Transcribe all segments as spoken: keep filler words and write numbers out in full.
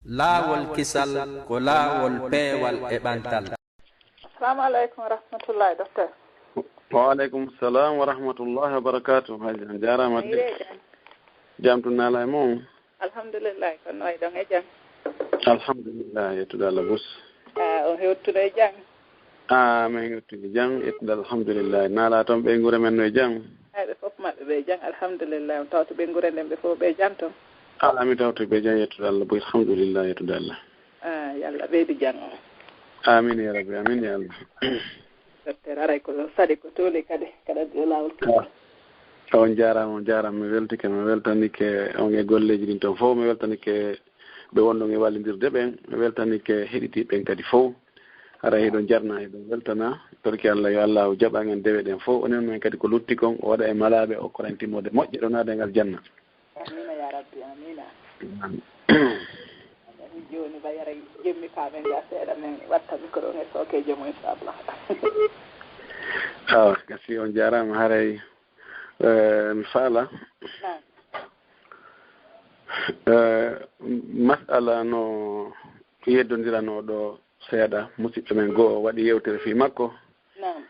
Laawol kisal ko laawol peewal e ɓantal. Assalamu aleykum wa rahmatullahi, docteur. Wa aleykum salam wa rahmatullahi wa barakatuh. Hajji, on jaaraama. Jam tun naala e mon. Alhamdulillah, kono noy ɗon e jam? Alhamdulillah, yettude Allah bus. Ah, on hewtude e jam? Ah, min hewtude jam, yettude alhamdulillah. Naala toon ɓe ngure men no e jam? Ay, ɓe fof maɓɓe ɓe jam, alhamdulillah. On tawto ɓe ngure nden ɓe fof ɓe jam toon? Ah, mi tawto ɓe jam, yettude Allah bus, alhamdulillah, yettude Allah. Ah, yo Allah ɓeydu jam on. Amin ya rabbi, amin ya Allah. Docteur, aray ko saɗi ko tooli kadi, kadi e laawol. Ah, on jaaraama, on jaaraama. Mi weltike, mi weltanike on e golleeji ɗin toon fof. Mi weltanike ɓe wonɗon e wallindirde ɓen. Mi weltanike heɗitii ɓen kadi fof. Hara hiɗon jarna, hiɗon weltana. Torki Allah, yo Allah o jaɓan en dewe ɗen fof. Onon men kadi ko lutti kon, o waɗa e malaaɓe, o okkoren timmoode moƴƴe ɗo naada en aljanna. Amiina ya rabbi, amiina. Jooni ba yara jemmi paamen ga seeɗa, men watta micro on e sookeejo mo, inchallah. Awa, gasi, on jaaraama. Haray, eh, mi faala. Naam. Eh, masala no yeddondiranoo ɗo seeɗa, musidɗo men goo waɗi yewtere fii makko. Naam.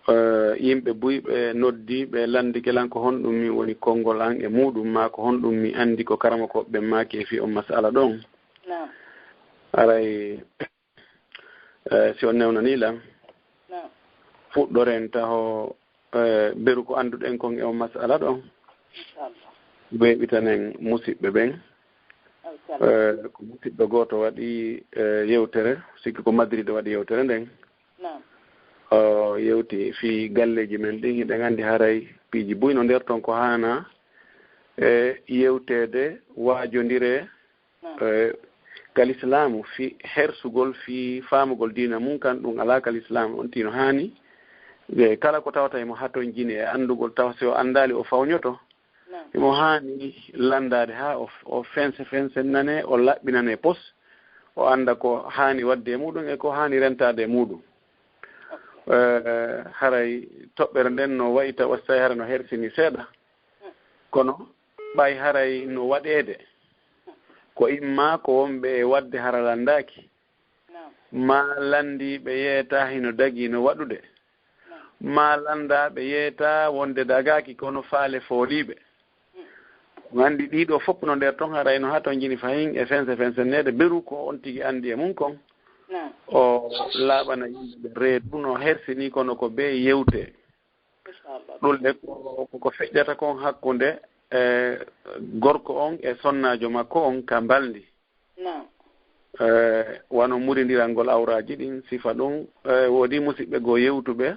Eh, yimɓe buy ɓe noddi, ɓe lanndike lan ko honɗum min woni konngol an e muuɗum, maa ko honɗum mi anndi ko karamokooɓe ɓen maaki e fii on masala ɗon. Naam. Aray, eh, si on newnanii lan, naam, fuɗɗoren taho, eh, beru ko annduɗen kon e on masala ɗon. Inchallah. Weeɓitanen musiɓɓe ɓen. Inchallah. Eh, ko musiɗɗo gooto waɗi, eh, yewtere, sikki ko Madrid waɗi yewtere nden. Naam. O yewti fii galleeji men ɗin, hiɗen anndi haray piiji buy no nder ton ko haana, eh, yewteede, waajondire, naam, eh, ka lislaamu fii hersugol, fii faamugol diina mun kan, ɗum alaa ka lislaamu on tino haani. Eh, kala ko tawata emo hatonjini e anndugol, tawa si o anndaali o fawnyoto, naam, himo haani lanndaade haa o, o fense fensennane, o laɓɓinane pos, o annda ko haani waɗde e muuɗum e ko haani rentaade e muuɗum. Eh, haray toɓɓere nden no wayi tawa si tawii hara no hersini seeɗa. Kono ɓay haray no waɗeede, ko imma ko wonɓe e waɗde hara lanndaaki, naam, maa lanndiiɓe yeetaa hino dagii no waɗude, naam, maa lanndaaɓe yeetaa wonde dagaaki kono faale fooliiɓe. Mm. On anndi ɗii ɗoo fof no nder ton haray no hatonjini fahin e fense fensenneede beru ko on tigi anndi e mum kon. Naam. O laaɓana yimɓe ɓe reedu no hersini kono ko bee yewte. Inchallah. Ɗum le ko, ko, ko feƴƴata kon hakkunde, eh, gorko on e sonnaajo makko on ka mbalndi. Naam. Eh, wano murindirangol awraaji ɗin, sifa ɗum, eh, woodi musiɓɓe goo yewtuɓe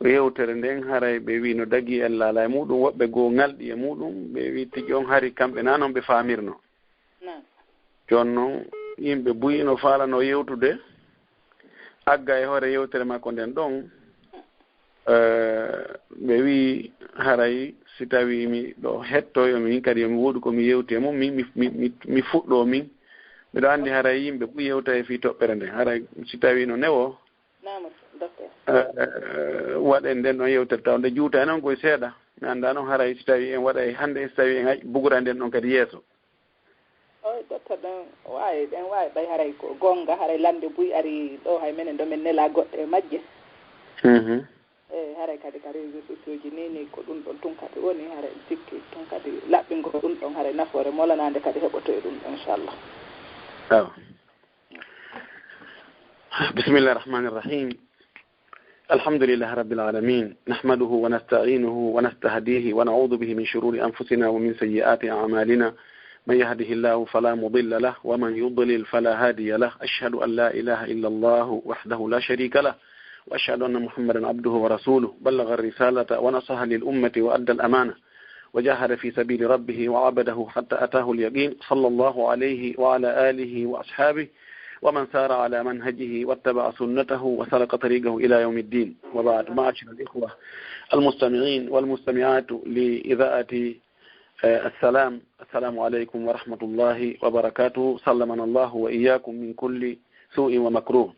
yewtere nden, haray ɓe wi no dagii en laala e muuɗum, woɓɓe goo ŋalɗi e muuɗum, ɓe wi tigi on hari kamɓe naa non ɓe faamirno. Naam. Jooni non, yimɓe buy no faalano yewtude, agga e hoore yewtere makko nden ɗon, eh, ɓe wi haray si tawi mi ɗo hetto, yo min kadi yo mi woodu ko mi yewti e mum, mi, mi, mi, mi, mi fuɗɗo min. Miɗo anndi haray yimɓe buy yewta e fii toɓɓere nden. Haray si tawi no newo, naam, docteur. Eh, eh, waɗen nden ɗon yewtere taw nde juuta e non koye seeɗa. Mi annda non haray si tawi en waɗay hannde, si tawi en ay-, bugura nden ɗon kadi yeeso. Oy, docteur, ɗen waawi, ɗen waawi ɓay haray ko goonga, haray lannde buy ari ɗo, hay menen ɗo men nela goɗɗe e majje. Mhm. E haray kadi ka réseaux sociaux ji ni, ni ko ɗum ɗon tun kadi woni, haray en sikki tun kadi laɓɓingol ɗum ɗon, haray nafoore molanaande kadi heɓoto e ɗum ɗon, inchallah. Awa. بسم الله الرحمن الرحيم. الحمد لله رب العالمين. نحمده ونستعينه ونستهديه ونعوذ به من شرور أنفسنا ومن سيئات أعمالنا. من يهده الله فلا مضل له ومن يضلل فلا هادي له. أشهد أن لا إله إلا الله وحده لا شريك له. وأشهد أن محمدا عبده ورسوله. بلغ الرسالة ونصح للأمة وأدى الأمانة. وجاهد في سبيل ربه وعبده حتى أتاه اليقين، صلى الله عليه وعلى آله وأصحابه ومن سار على منهجه واتبع سنته وسلك طريقه إلى يوم الدين. وبعد، معاشر الإخوة المستمعين والمستمعات لإذاعة، آه، السلام، السلام عليكم ورحمة الله وبركاته. سلمنا الله وإياكم من كل سوء ومكروه.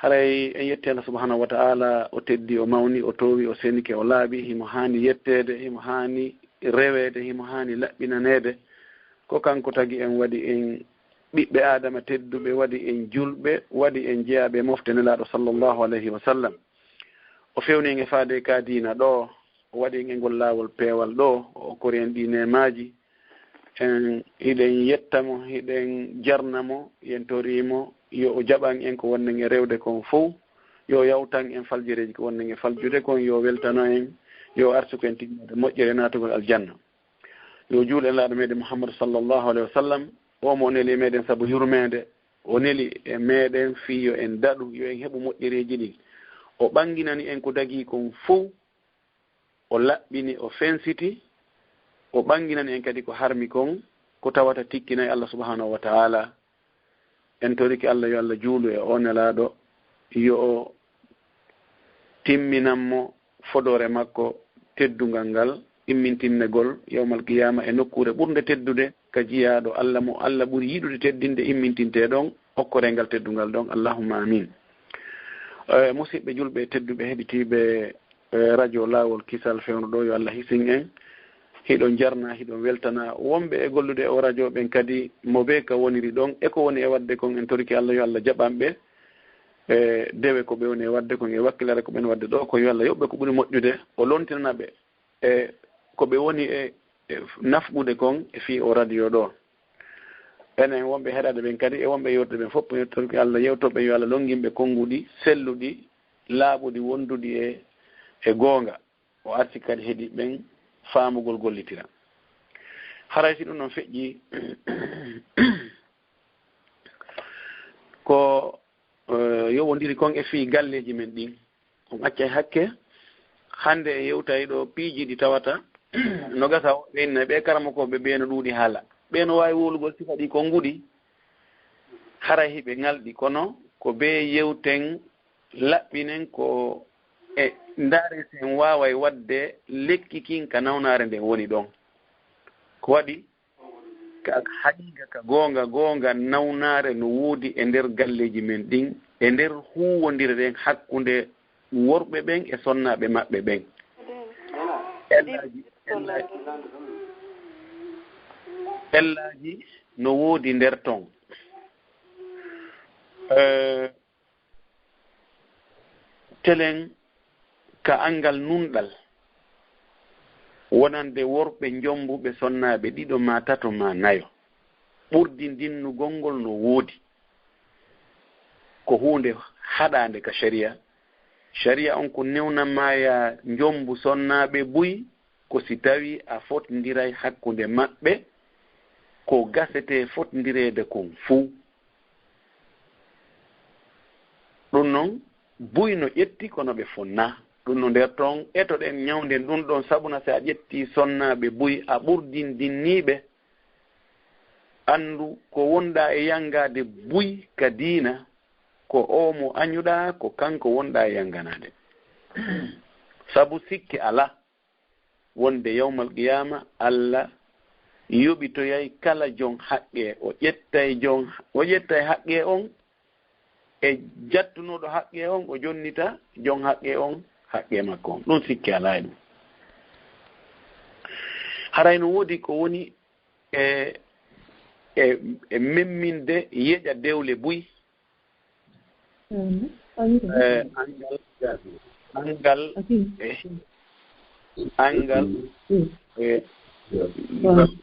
Haray en yetti Allah subhanahu wa ta'ala, o teddi, o mawni, o toowi, o senike, o laaɓi, himo haani yetteede, himo haani reweede, himo haani laɓɓinaneede. Ko kanko tagi en, waɗi en ɓiɓɓe Aadama tedduɓe, waɗi en julɓe, waɗi en jeyaaɓe e mofte Nelaaɗo sallallahu alayhi wa sallam. O fewni en e faade ka diina ɗo, o waɗi en e ngol laawol peewal ɗo, o okkori en ɗi neemaaji. En, hiɗen yetta mo, hiɗen jarna mo, yen tori mo, yo o jaɓan en ko wonnen e rewde kon fow, yo o yawtan en faljereeji ko wonnen e faljude kon, yo o weltano en, yo o arsuku en tinneede moƴƴere naatugol aljanna. Yo juul e Nelaaɗo meɗen Muhammadu sallallahu alayhi wa sallam, o mo o neli e meɗen sabu yurmeende, o neli e meɗen fii yo en daɗu, yo en heɓu moƴƴereeji ɗin. O ɓanginani en ko dagii kon fow, o laɓɓini, o fensiti, o ɓanginani en kadi ko harmi kon, ko tawata tikkinay Allah subhanahu wa ta'ala. En torike Allah yo Allah juulu e o Nelaaɗo, yo o timminan mo fodoore makko teddungal ngal, immintinnegol yawmal qiyaama e nokkuure ɓurnde teddude ka jiyaaɗo Allah mo Allah ɓuri yiɗude teddinde immintintee ɗon, okkoree ngal teddungal ɗon. Allahumma amin. Eh, musidɓe julɓe tedduɓe heɗitiiɓe, eh, radio Laawol Kisal fewndo ɗo, yo Allah hisin en. Hiɗon jarna, hiɗon weltana wonɓe e gollude o radio ɓen kadi, mo bee ka woniri ɗon, e ko woni e waɗde kon, en torike Allah yo Allah jaɓan ɓe. E dewe ko ɓe woni e waɗde kon, e wakkilare ko ɓen waɗde ɗo, ko yo Allah yoɓ ɓe ko ɓuri moƴƴude, o lontinana ɓe e ko ɓe woni e, e nafqude kon e fii o radio ɗo. Enen wonɓe heɗaade ɓen kadi e wonɓe yewtude ɓen fof, en torike Allah yewtoo ɓe, yo Allah longin ɓe konnguɗi, selluɗi, laaɓuɗi, wonduɗi e, e goonga. O arti kadi heɗiiɓe ɓen faamugol gollitira. Haray si ɗum ɗon feƴƴi, ko, eh, yowondiri kon e fii galleeji men ɗin. On accay hakke, hannde en yewtay ɗo piiji ɗi tawata no gasa o ɓe inna ɓe karamokooɓe ɓe no ɗuuɗi haala. Ɓe no waawi wowlugol sifa ɗi konnguɗi. Haray hiɓe ŋalɗi, kono ko bee yewten, laɓɓinen ko e ndaaren si en waaway waɗde lekki kin ka nawnaare nden woni ɗon. Ko waɗi ka haqiiqa, ka goonga, goonga nawnaare no woodi e nder galleeji men ɗin, e nder huuwondire ɗen hakkunde worɓe ɓen e sonnaaɓe maɓɓe ɓen. Ellaaji, ellaaji, ellaaji no woodi nder ton. Eh, telen ka anngal nunɗal wonande worɓe njombuɓe sonnaaɓe ɗiɗo maa tato maa nayo. Ɓurdidinnugol ngol no woodi. Ko huunde haɗaande ka sharia. Sharia on ko newna maa yaa njombu sonnaaɓe buy, ko si tawii a fotndiray hakkunde maɓɓe ko gasetee fotndireede kon fuu. Ɗum non, buy no ƴetti kono ɓe fonnaa. Ɗum no nder ton etoɗen ñawnden ɗum ɗon, sabuna si a ƴettii sonnaaɓe buy, a ɓurdindinnii ɓe, anndu ko wonɗaa e yanngaade buy ka diina, ko oo mo añuɗaa, ko kanko wonɗaa e yannganaade. Sabu sikke alaa wonde yawmal qiyaama, Alla yoɓitoyay kala jon haqqe, o ƴettay jon, o ƴettay haqqe on e jattunooɗo haqqe on, o jonnita jon haqqe on haqqe makko on. Ɗum sikke alaa e ɗum. Haray no woodi ko woni e, e, e memminde yeƴa dewle buy. Eh, anngal, anngal, eh, anngal, eh,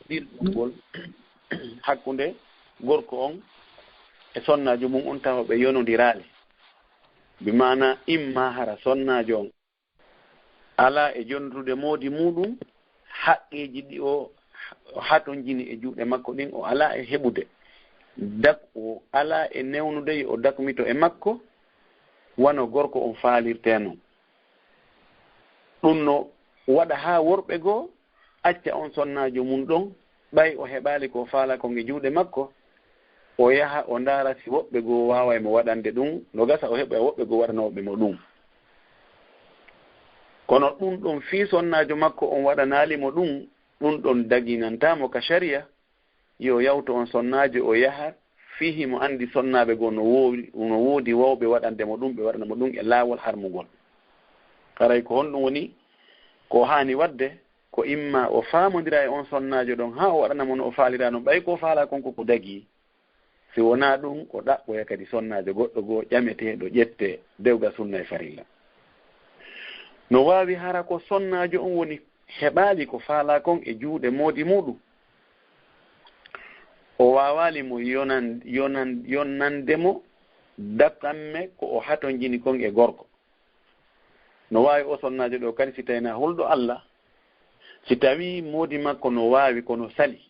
dirgol hakkunde gorko on e sonnaajo mum on, tawa ɓe yonondiraali. Bi maana, imma hara sonnaajo on alaa e jondude moodi muuɗum, haqqeeji ɗi o hatonjini e juuɗe makko ɗin, o alaa e heɓude. Dak-, o alaa e newnude yo o dakmito e makko, wano gorko on faalirtee non. Ɗum no waɗa haa worɓe goo acca on sonnaajo mum ɗon, ɓay o heɓaali ko faala kon e juuɗe makko, o yaha o ndaara si woɓɓe goo waaway mo waɗande ɗum, no gasa o heɓa woɓɓe goo waɗanooɓe mo ɗum. Kono ɗum ɗon fii sonnaajo makko on waɗanaali mo ɗum, ɗum ɗon daginantaa mo ka sharia, yo yawtu on sonnaajo o yaha, fii himo anndi sonnaaɓe goo no woowi, no woodi wawɓe waɗande mo ɗum, ɓe waɗana mo ɗum e laawol harmungol. Haray ko honɗum woni ko haani waɗde? Ko imma o faamondira e on sonnaajo ɗon haa o waɗana mo no o faalira non, ɓay ko o faalaa kon ko ko dagii. Si wonaa ɗum, o ɗaɓɓoya kadi sonnaajo goɗɗo goo ƴameteeɗo ƴettee dewgal sunna e farilla. No waawi hara ko sonnaajo on woni heɓaali ko faalaa kon e juuɗe moodi muuɗum. O waawaali mo yonan-, yonan-, yonnande mo dakamme ko o hatonjini kon e gorko. No waawi o sonnaajo ɗoo kadi, si tawii na hulɗo Alla, si tawii moodi makko no waawi, kono sali,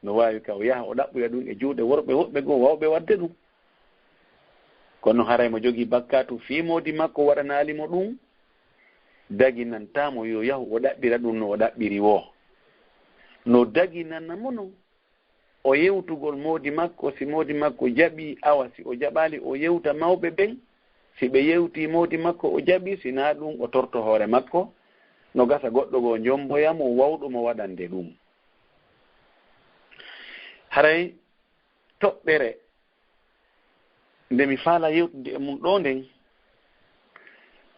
no waawi ka o yaha o ɗaɓɓoya ɗum e juuɗe worɓe woɓɓe goo waawɓe waɗde ɗum. Kono haray mo jogii bakkaatu fii moodi makko waɗanaali mo ɗum, daginantaa mo yo yahu o ɗaɓɓira ɗum no o ɗaɓɓiri woo. No daginana mo non o yewtugol moodi makko, si moodi makko jaɓii, awa si o jaɓaali, o yewta mawɓe ɓen. Si ɓe yewtii moodi makko, o jaɓii, si naa ɗum, o torto hoore makko, no gasa goɗɗo goo jomboya mo, wawɗo mo waɗande ɗum. Haray toɓɓere nde mi faalaa yewtude e mum ɗoo nden,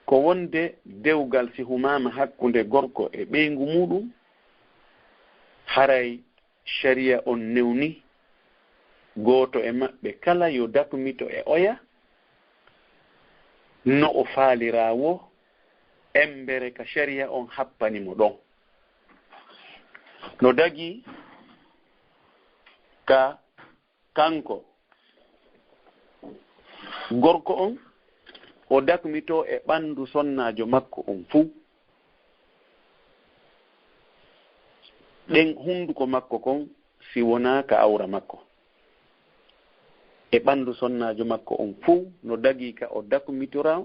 ko wonde dewgal si humaama hakkunde gorko e ɓeyngu muuɗum, haray Shari'a on newni gooto e maɓɓe kala yo dakmito e oya no o faaliraa woo, embere ka shari'a on happani mo ɗon. No dagii ka kanko gorko on, o dakmitoo e ɓanndu sonnaajo makko on fuu, ɗen hunnduko makko kon, si wonaa ka awra makko. E ɓanndu sonnaajo makko on fuu, no dagii ka o dakmitora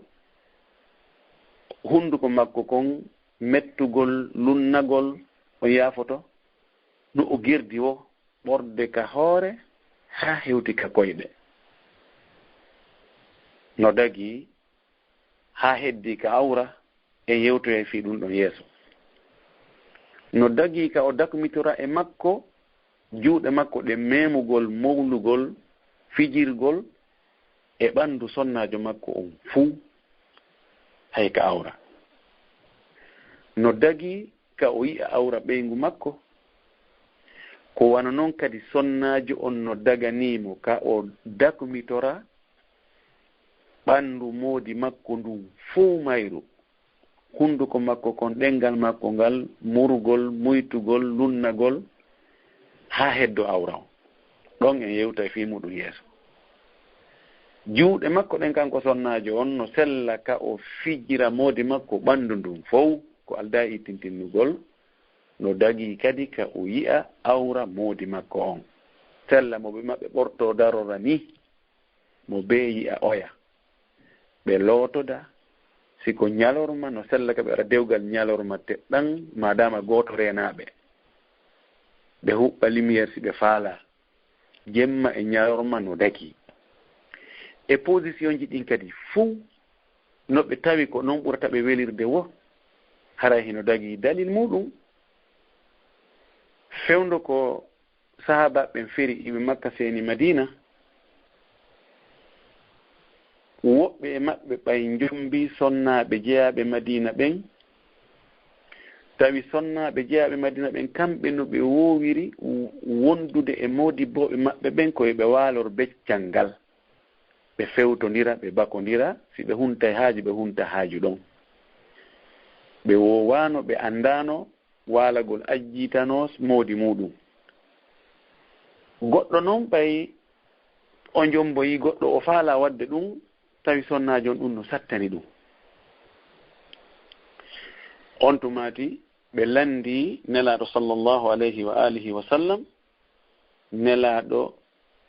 hunnduko makko kon, mettugol, lunnagol, on yaafoto, no o gerdi woo, ɓorde ka hoore haa hewti ka koyɗe. No dagii haa heddii ka awra, en yewtoyay fii ɗum ɗon yeeso. No dagii ka o dakmitora e makko, juuɗe makko ɗen memugol, mowlugol, fijirgol e ɓanndu sonnaajo makko on fuu, hay ka awra. No dagii ka o yi'a awra ɓeyngu makko, ko wano non kadi sonnaajo on no daganii mo ka o dakmitora ɓanndu moodi makko ndun fuu mayru, hunnduko makko kon, ɗenngal makko ngal, murugol, muytugol, lunnagol, haa heddo awra on. Ɗon en yewtay fii muɗum yeeso. Juuɗe makko ɗen, kanko sonnaajo on, no sella ka o fijira moodi makko ɓanndu ndun fow, ko aldaa e tintinnugol, no dagii kadi ka o yi'a awra moodi makko on. Sella mo ɓe maɓɓe ɓortoo darora nii, mo bee yi'a oya. Ɓe lootoda, si ko ñalorma, no sella ka ɓe waɗa dewgal ñalorma teɗɗan, maadaama gooto reenaa ɓe. Ɓe huɓɓa lumière si ɓe faalaa. Jemma e ñalorma no dagii. E positionji ɗin kadi fuu, no ɓe tawi ko non ɓurata ɓe welirde woo, haray hino dagii dalil muuɗum. Fewndo ko sahaabaaɓe ɓen feri iɓe Makka seeni Madiina, woɓɓe e maɓɓe ɓay njombii sonnaaɓe jeyaaɓe Madiina ɓen, tawi sonnaaɓe jeyaaɓe Madiina ɓen, kamɓe no ɓe woowiri w-, wondude e moodibbooɓe maɓɓe ɓen, ko yo ɓe waalor beccal ngal, ɓe fewtondira, ɓe bakondira, si ɓe huntay haaju, ɓe hunta haaju ɗon. Ɓe woowaano, ɓe anndaano waalagol ajjiitano moodi muuɗum. Goɗɗo non, ɓay o njomboyii goɗɗo, o faalaa waɗde ɗum, tawi sonnaajo on ɗum no sattani ɗum. On tumaati ɓe lanndii Nelaaɗo sallallahu alayhi wa alihi wa sallam, Nelaaɗo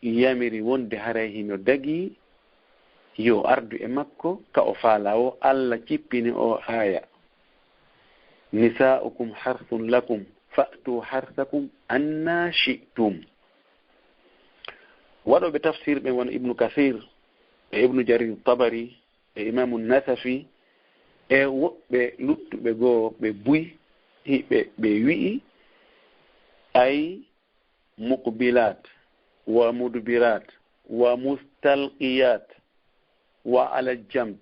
yamiri wonde haray hino dagii yo ardu e makko ka o faalaa woo. Alla cippini oo aaya, "Nisaa'ukum harthun lakum, fa'tu harthakum anna shi'tum." Waɗooɓe tafsir ɓen wano Ibnu Kasir e Ibnu Jarir Tabari e Imaamu Nasafi e woɓɓe luttuɓe goo ɓe buy, hiɓe, ɓe wi'i, ay, muqbilat wa mudbirat wa mustalqiyat wa ala jamb.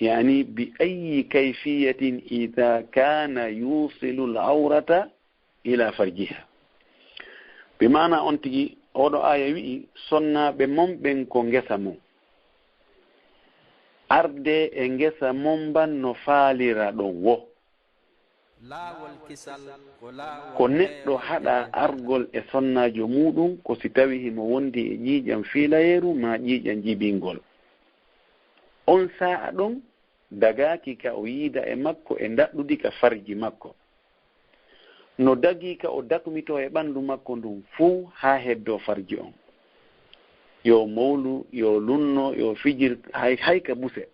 Yani, bi ayyi kayfiyatin idha kana yusilu al-awrata ila farjiha. Bi maana on tigi Oɗo aaya wi'i, sonnaaɓe mon ɓen ko ngesa mon. Arde e ngesa mon mban no faalira ɗon wo. Laawol kisal ko laawol ko neɗɗo haɗa argol e sonnaajo muuɗum ko si tawi himo wondi e ƴiiƴam fiilayeeru maa ƴiiƴam jibingol. On saa'a ɗon, dagaaki ka o yiida e makko e ndaɗɗudi ka farji makko. No dagii ka o dakmitoo e ɓandu makko ndun fow haa heddoo farji on. Yo mowlu, yo lunno, yo fijir, hay, hay ka buse.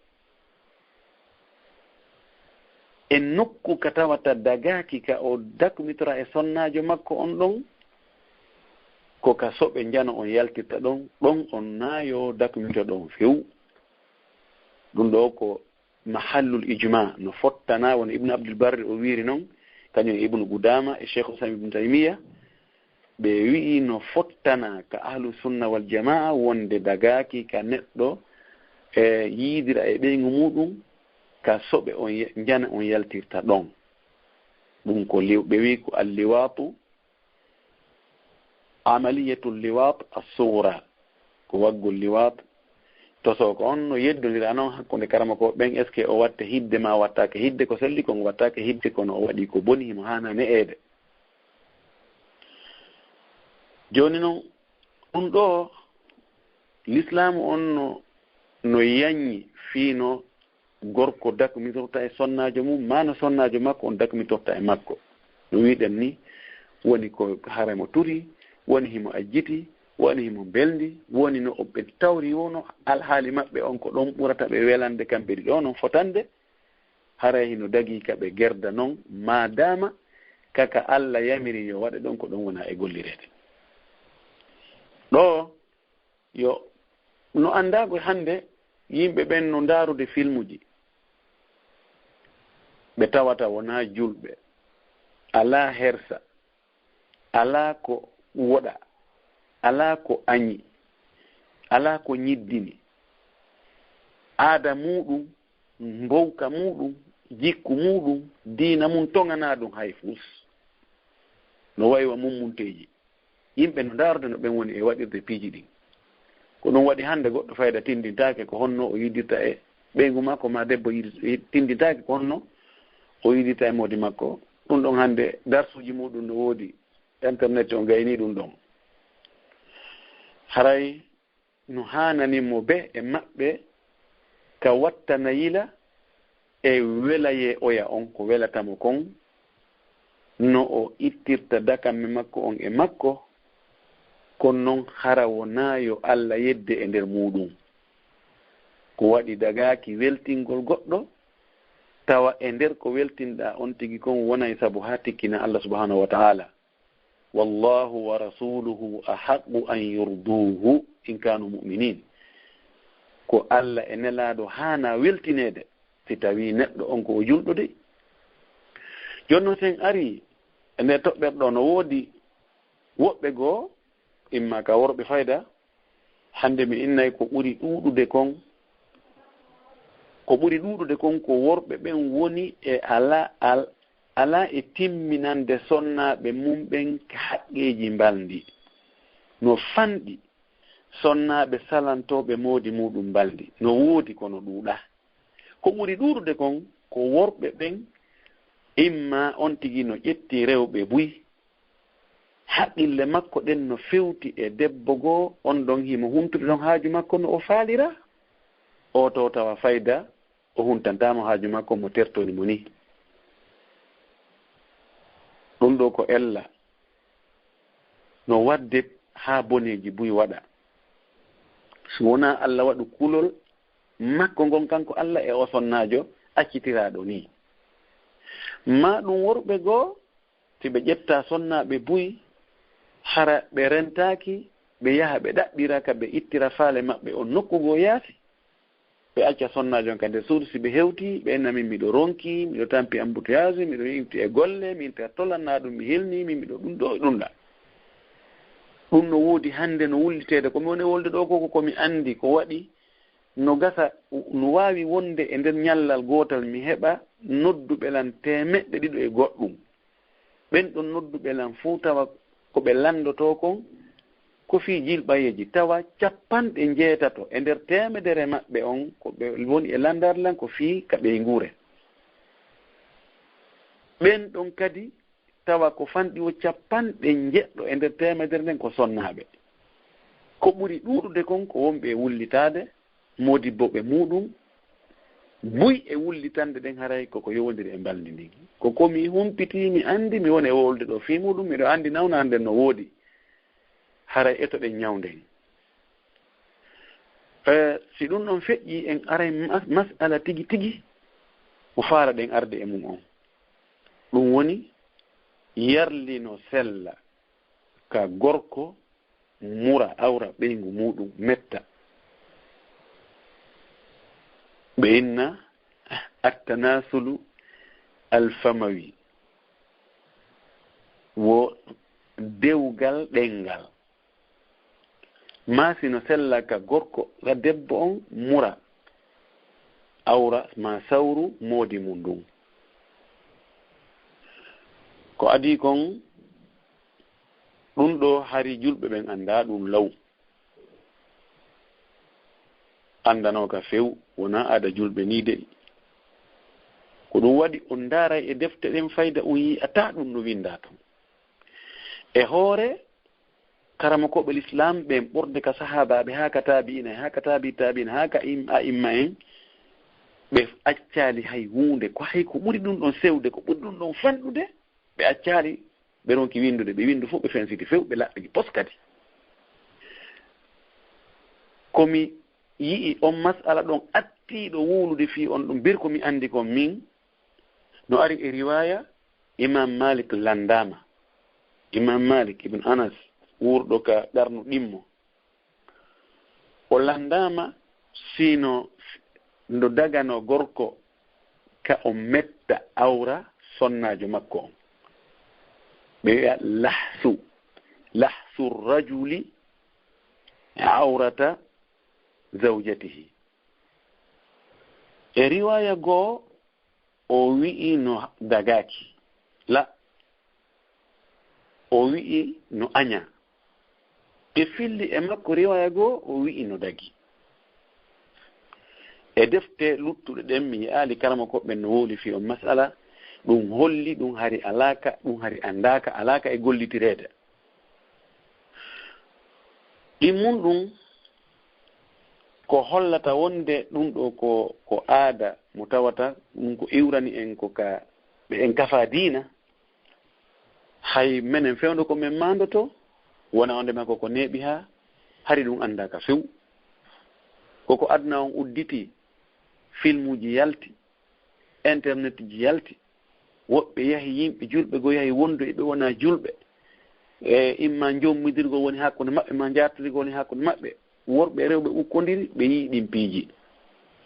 E nokku ka tawata dagaaki ka o dakmitora e sonnaajo makko on ɗon, ko ka soɓe njano on yaltirta ɗon, ɗon on naa yo dakmito ɗon few. Ɗum ɗoo ko mahallul ijma, no fottana, wano Ibnu Abdul Barri o wiiri non, kañum e Ibnu Qudama e Cheikh Islam Ibnu Taymiya, ɓe wi'i no fottana ka ahlu sunna wal jamaa wonde dagaaki ka neɗɗo e yiidira e ɓeyngu muuɗum ka soɓe on ye-, njana on yaltirta ɗon. Ɗum ko liw-, ɓe wi'i ko alliwaatu, amaliyatul liwaat as-sughra, ko waggol liwaat. Tosoo ko on no yeddondira non hakkunde karamokooɓe ɓen, est-ce que o watte hidde maa wattaake hidde, ko selli kon wattaake hidde, kono o waɗi ko boni, himo haana ne'eede. Jooni non, ɗum ɗoo, Lislaamu on no, no yaññi fii no gorko dakmitorta e sonnaajo mum, maa no sonnaajo makko on dakmitorta e makko. No wi'ɗen ni, woni ko hara mo turi, woni himo ajjiti, woni himo mbelndi, woni no o ɓe tawri wono alhaali maɓɓe on ko ɗon ɓurata ɓe welande kamɓe ɗiɗo non fotande, haray hino dagii ka ɓe gerda non, maadaama kaka Alla yamiri yo waɗe ɗon ko ɗon wona e gollireede. Ɗoo, yo, no anndaa ko hannde yimɓe ɓen no ndaarude filmuji. Ɓe tawata wonaa julɓe, alaa hersa, alaa ko woɗa, alaa ko añi, alaa ko ñiddini. Aada muuɗum, mbowka muuɗum, jikku muuɗum, diina mum toŋanaa ɗum hay fus. No wayi wa mummunteeji. Yimɓe no ndaarude no ɓen woni e waɗirde piiji ɗin. Ko ɗum waɗi hannde goɗɗo fayda tindintaake ko honno o yidirta e ɓeyngu makko, maa debbo yidi-, tindintaake ko honno o yidirta e moodi makko. Ɗum ɗon hannde darsuuji muuɗum no woodi, internet on gaynii ɗum ɗon. Haray no haanani mo bee e maɓɓe ka wattana yila e welayee oya on, ko welata mo kon, no o ittirta dakamme makko on e makko, kon non hara wonaa yo Alla yedde e nder muuɗum. Ko waɗi dagaaki weltingol goɗɗo, tawa e nder ko weltinɗaa on tigi kon wonay sabu haa tikkina Alla subhaanahu wa ta'aala. Wallaahu wa rasuuluhu ahaqqu an yurduuhu in kaanu mu'miniin. Ko Alla e Nelaaɗo haanaa weltineede, si tawii neɗɗo on ko o julɗo dey. Jooni non, si en arii e nde toɓɓere ɗoo, no woodi woɓɓe goo, imma ka worɓe fayda, hannde mi innay ko ɓuri ɗuuɗude kon, ko ɓuri ɗuuɗude kon ko worɓe ɓen woni e alaa, al-, alaa e timminande sonnaaɓe mum ɓen ka haqqeeji mbalndi. No fanɗi sonnaaɓe salantooɓe moodi muuɗum mbalndi. No woodi kono ɗuuɗaa. Ko ɓuri ɗuuɗude kon ko worɓe ɓen imma on tigi no ƴetti rewɓe buy. Haqqille makko ɗen no fewti e debbo goo, on ɗon himo huntude ɗon haaju makko no o faalira. Oo to tawa fayda, o huntantaa mo haaju makko mo tertoni mo ni. Ɗum ɗoo ko ella no waɗde haa boneeji buy waɗa. Si wonaa Alla waɗu kulol makko ngon kanko Alla e oo sonnaajo accitiraaɗo nii. Maa ɗum worɓe goo, si ɓe ƴetta sonnaaɓe buy, hara ɓe rentaaki, ɓe yaha ɓe ɗaɓɓira ka ɓe ittira faale maɓɓe on nokku goo yaasi. Ɓe acca sonnaajo on ka nder suudu, si ɓe hewtii, ɓe inna min miɗo ronki, miɗo tampi embouteillage, miɗo iwti e golle, min tertolan naa ɗum mi helnii, min miɗo ɗum ɗoo e ɗum ɗaa. Ɗum no woodi hannde no wulliteede. Ko mi woni wolde ɗoo ko, ko ko mi anndi ko waɗi, no gasa, no waawi wonde e nder ñallal gootal mi heɓa nodduɓe lan teemeɗɗe ɗiɗo e goɗɗum. Ɓen ɗon nodduɓe lan fow tawa ko ɓe lanndotoo kon, ko fii jilɓayeeji, tawa cappanɗe njeetato e nder teemedere maɓɓe on ko ɓe woni e lanndar lan ko fii ka ɓeynguure. Ɓen ɗon kadi tawa ko fanɗi wo cappanɗe njeɗɗo e nder teemedere nden ko sonnaaɓe. Ko ɓuri ɗuuɗude kon ko wonɓe e wullitaade moodibbooɓe muuɗum, buy e wullitande ɗen haray koko yowondiri e mbalndi ndin. Ko ko mi humpitii, mi anndi, mi woni e wowlude ɗoo fii muuɗum, miɗo anndi nawnaande nden no woodi. Haray etoɗen ñawnden. Eh, si ɗum ɗon feƴƴii, en aray mas-, mas'ala tigi tigi mo faalaɗen arde e mum on. Ɗum woni, yarli no sella ka gorko mura awra ɓeyngu muuɗum metta. Ɓe inna attanasulu alfamawi, wo dewgal ɗenngal. Maa si no sella ka gorko, ka debbo on mura awra maa sawru moodi mum ndun. Ko adii kon, ɗum ɗoo hari julɓe ɓen anndaa ɗum law. Anndanoo ka few, wonaa aada julɓe nii de. Ko ɗum waɗi on ndaaray e defte ɗen fayda, on yi'ataa ɗum no winndaa ton. E hoore karamokooɓe Lislaam ɓen, ɓurde ka sahaabaaɓe haa ka taabi'ina, haa ka taabi taabi'ina, haa ka im-, a'imma en, ɓe accaali hay huunde. Ko hay ko ɓuri ɗum ɗon sewde, ko ɓuri ɗum ɗon fanɗude, ɓe accaali, ɓe ronki winndude, ɓe winndu fof, ɓe fensiti few, ɓe laɓɓi pos kadi. Ko mi yi'i on mas'ala ɗon attiiɗo wuulude fii on ɗum, bir ko mi anndi kon min, no ari e riwaaya, Imam Malik lanndaama. Imam Malik ibn Anas, wuurɗo ka qarnu ɗimmo, o lanndaama sino ndo daganoo gorko ka o metta awra sonnaajo makko on. Ɓe wi'a lahsu, lahsu rajuli awrata zawjatihi. E riwaaya goo, o wi'i no dagaaki. La, o wi'i no añaa. Ɓe filli e makko riwaaya goo, o wi'i no dagi. E defte luttuɗe ɗen, mi yi'aali karamokooɓe ɓen no wowli fii on mas'ala, ɗum holli ɗum hari alaaka, ɗum hari anndaaka, alaaka e gollitireede. Ɗin mun ɗum ko hollata wonde ɗum ɗoo ko, ko aada mo tawata ɗum ko iwrani en ko ka ɓe en kafa diina. Hay menen fewndo ko men maandoto, wona onde makko ko neeɓi haa hari ɗum anndaaka few. Ko ko aduna on udditi, filmuuji yalti, internet ji yalti, woɓɓe yahi, yimɓe julɓe goo yahi wondu e ɓe wonaa julɓe. E imma njommidirgol woni hakkunde maɓɓe, ma njaartirgol woni hakkunde maɓɓe. Worɓe e rewɓe ukkondiri, ɓe yi'i ɗin piiji.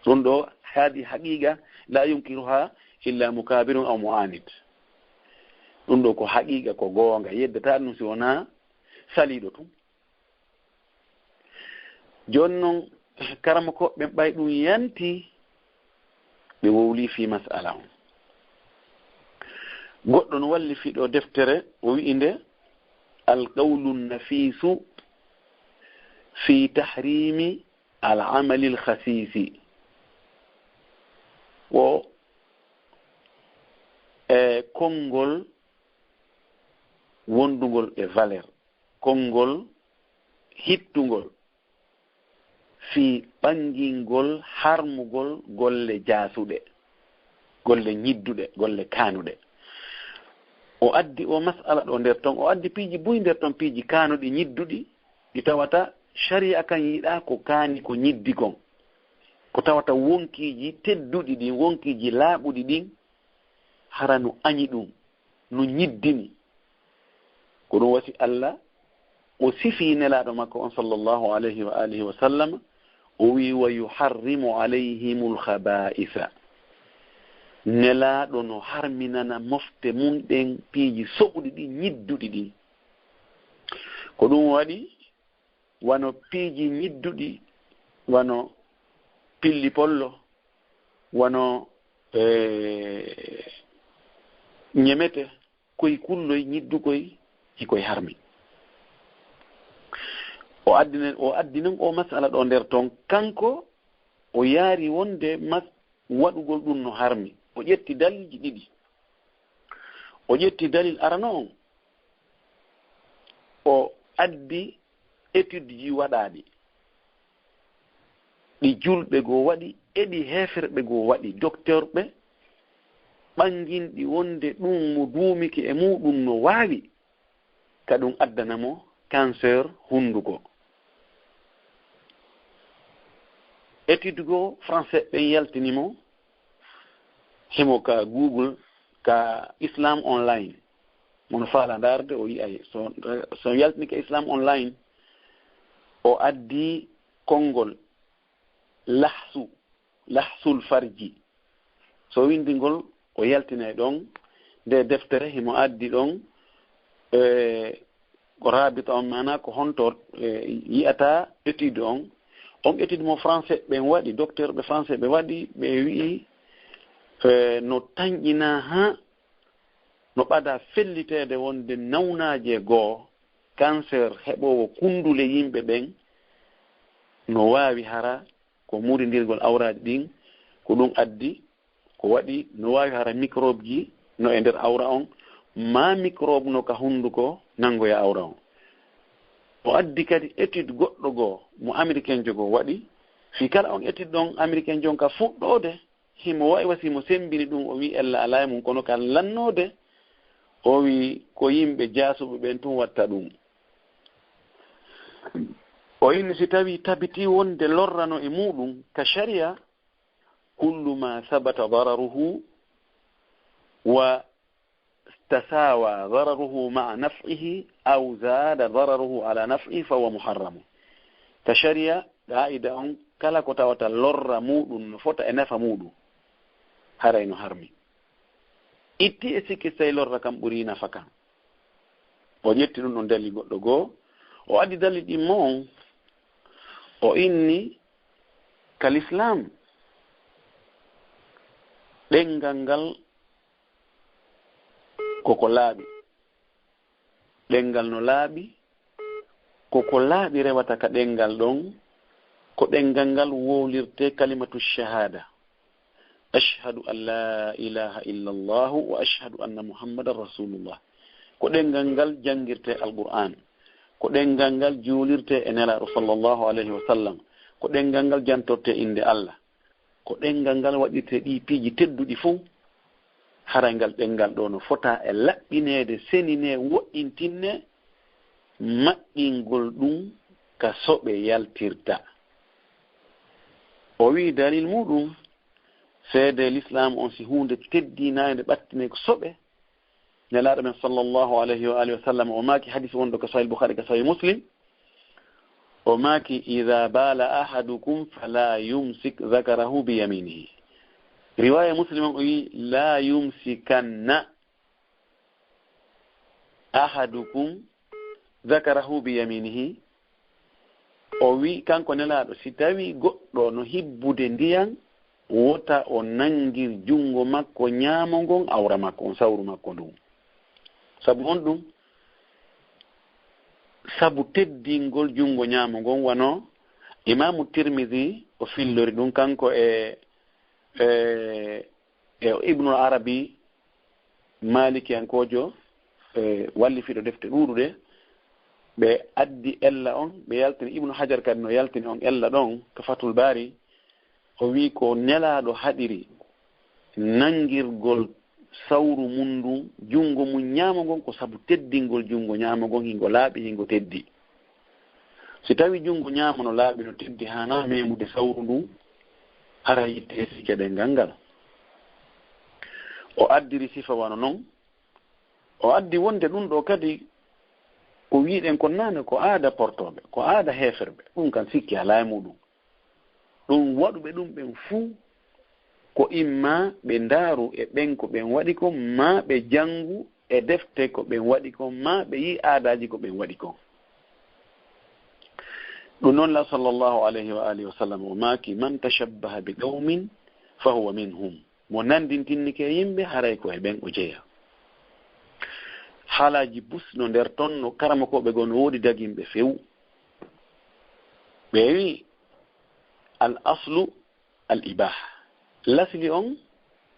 Ɗum ɗoo haadi haqiiqa, la yunkiruha illa mukaabirun aw mu'anid. Ɗum ɗoo ko haqiiqa, ko goonga, yeddataa ɗum si wonaa saliiɗo tun. Jooni non, karamokooɓe ɓen ɓay ɗum yanti, ɓe wowlii fii mas'ala on. Goɗɗo no walli fii ɗoo deftere, o wi'i nde, Al-Qawlu Nafiisu fii Tahriimi Al-Amali Al-Khasiisi. Ko, e, konngol wondungol e valeur, konngol hittungol fii ɓangingol harmugol golle jaasuɗe, golle ñidduɗe, golle kaanuɗe. O addi o mas'ala ɗoo nder ton, o addi piiji buy nder ton, piiji kaanuɗi, ñidduɗi, ɗi tawata shari'a kan yiɗaa ko kaani, ko ñiddi kon. Ko tawata wonkiiji tedduɗi ɗin, wonkiiji laaɓuɗi ɗin, hara no añi ɗum, no ñiddini. Ko ɗum wasi Allah o sifii Nelaaɗo makko on, sallallahu alayhi wa alihi wa sallam, o wi'i, "Wa yuharrimu alayhimul khaba'isa." Nelaaɗo no harminana mofte mum ɗen piiji soɓuɗi ɗin, ñidduɗi ɗin. Ko ɗum waɗi wano piiji ñidduɗi, wano pilli pollo, wano, eh, ñemete, koy kulloy, ñiddukoy, hikoy harmi. O addinen, o addi non o masala ɗo nder ton, kanko o yaari wonde mas-, waɗugol ɗum no harmi. O ƴetti dalilji ɗiɗi. O ƴetti dalil arano on, o addi étude ji waɗaaɗi, ɗi julɓe goo waɗi e ɗi heeferɓe goo waɗi, docteur ɓe ɓanginɗi wonde ɗum mo duumike e muuɗum no waawi ka ɗum addana mo cancer hunnduko. Étude goo français ɓen yaltini mo, himo ka Google, ka Islam Online. Mo no faala ndaarde, o yi'ay. So, so yaltini ka Islam Online, o addi konngol lahsu, lahsul farji. So windi ngol, o yaltinay ɗon. Nde deftere himo addi ɗon, e, ko rabita on, maanaa ko honto, e, yi'ata étude on. On étude mo français ɓen waɗi, docteur ɓe français ɓe waɗi, ɓe wi'i, e, no tanƴinaa haa no ɓadaa felliteede wonde nawnaaje goo, cancer heɓoowo kunndule yimɓe ɓen, no waawi hara ko murindirgol awraaji ɗin, ko ɗum addi, ko waɗi no waawi hara microbe ji no e nder awra on, maa microbe no ka hunnduko nanngoya awra on. O addi kadi étude goɗɗo goo mo américain jo goo waɗi, fii kala on étude ɗon américain jon ka fuɗɗoode, himo wa'i wa si himo semmbini ɗum, o wi'i ella alaa e mum, kono ka lannoode, o wi'i ko yimɓe jaasuɓe ɓen tun watta ɗum. O inni si tawii tabitii wonde lorra no e muuɗum ka sharia, kullu ma sabata dararuhu wa tasaawa dararuhu ma'a naf'ihi aw zaada dararuhu ala naf'ihi fa huwa muharramu. Ka sharia, qaa'ida on, kala ko tawata lorra muuɗum no fota e nafa muuɗum, haray no harmi. Itti e sikki si tawii lorra kan ɓuri nafa kan. O ƴetti ɗum ɗon dalil goɗɗo goo, o addi dalil ɗimmo on, o inni ka Lislaam, ɗemngal ngal ko ko laaɓi. Ɗemngal no laaɓi, ko ko laaɓi rewata ka ɗemngal ɗon, ko ɗemngal ngal wowlirtee kalimatu shahaada. Ashhadu an laa ilaaha illa Allahu wa ashhadu anna Muhammadan Rasulullah. Ko ɗemngal ngal janngirtee Alqur'aan. Ko ɗemngal ngal juulirtee e Nelaaɗo sallallahu alayhi wa sallam. Ko ɗemngal ngal jantortee innde Allah. Ko ɗemngal ngal waɗirtee ɗii piiji tedduɗi fow. Haray ngal ɗemngal ɗoo no fota e laɓɓineede, seninee, woɗɗintinnee, maɓɓingol ɗum ka soɓe yaltirta. O wi'i dalil muuɗum, seedee Lislaam on si huunde teddinaande ɓattinee ko soɓe, Nelaaɗo men sallallahu alayhi wa alihi wa sallam, o maaki, hadis wonɗo ka Sahih Bukhari, ka Sahih Muslim, o maaki, "Idha bala ahadukum fala yumsik dhakarahu bi yaminihi." Riwaya Muslim on, o wi'i, "La yumsikanna ahadukum dhakarahu bi yaminihi." O wi'i, kanko Nelaaɗo, si tawii goɗɗo no hibbude ndiyan, wota o nanngir junngo makko ñaamo ngon awra makko on, sawru makko ndun. Sabu honɗum? Sabu teddingol junngo ñaamo ngon, wano Imaamu Tirmidi o fillori ɗum, kanko e, e, e Ibnul Arabi, Maalikiyankoojo, e wallifiiɗo defte ɗuuɗuɗe, ɓe addi ella on, ɓe yaltini, Ibnu Hajar kadi no yaltini on ella ɗon ka Fathul Baari, o wi'i ko Nelaaɗo haɗiri nanngirgol sawru mun ndun, junngo mun ñaamo ngon, ko sabu teddingol junngo ñaamo ngon, hingo laaɓi, hingo teddi. Si tawii junngo ñaamo no laaɓi, no teddi, haanaa meemude sawru ndun, hara yitte e sikke ɗemngal ngal. O addiri sifa wano non. O addi wonde ɗum ɗoo kadi ko wi'ɗen kon naane, ko aada portooɓe, ko aada heeferɓe. Ɗum kan sikki alaa e muuɗum. Ɗum waɗuɓe ɗum ɓen fuu, ko imma ɓe ndaaru e ɓen ko ɓen waɗi kon, maa ɓe janngu e defte ko ɓen waɗi kon, maa ɓe yi'i aadaaji ko ɓen waɗi kon. Ɗum noon la sallallahu alayhi wa alihi wa sallam o maaki, "Man tashabbaha bi qawmin fa huwa minhum." Mo nanndintinnike e yimɓe, haray ko e ɓen o jeyaa. Haalaaji bus no nder ton, no karamokooɓe goo no woodi daginɓe few. Ɓe wi, al aslu al ibaha. Lasli on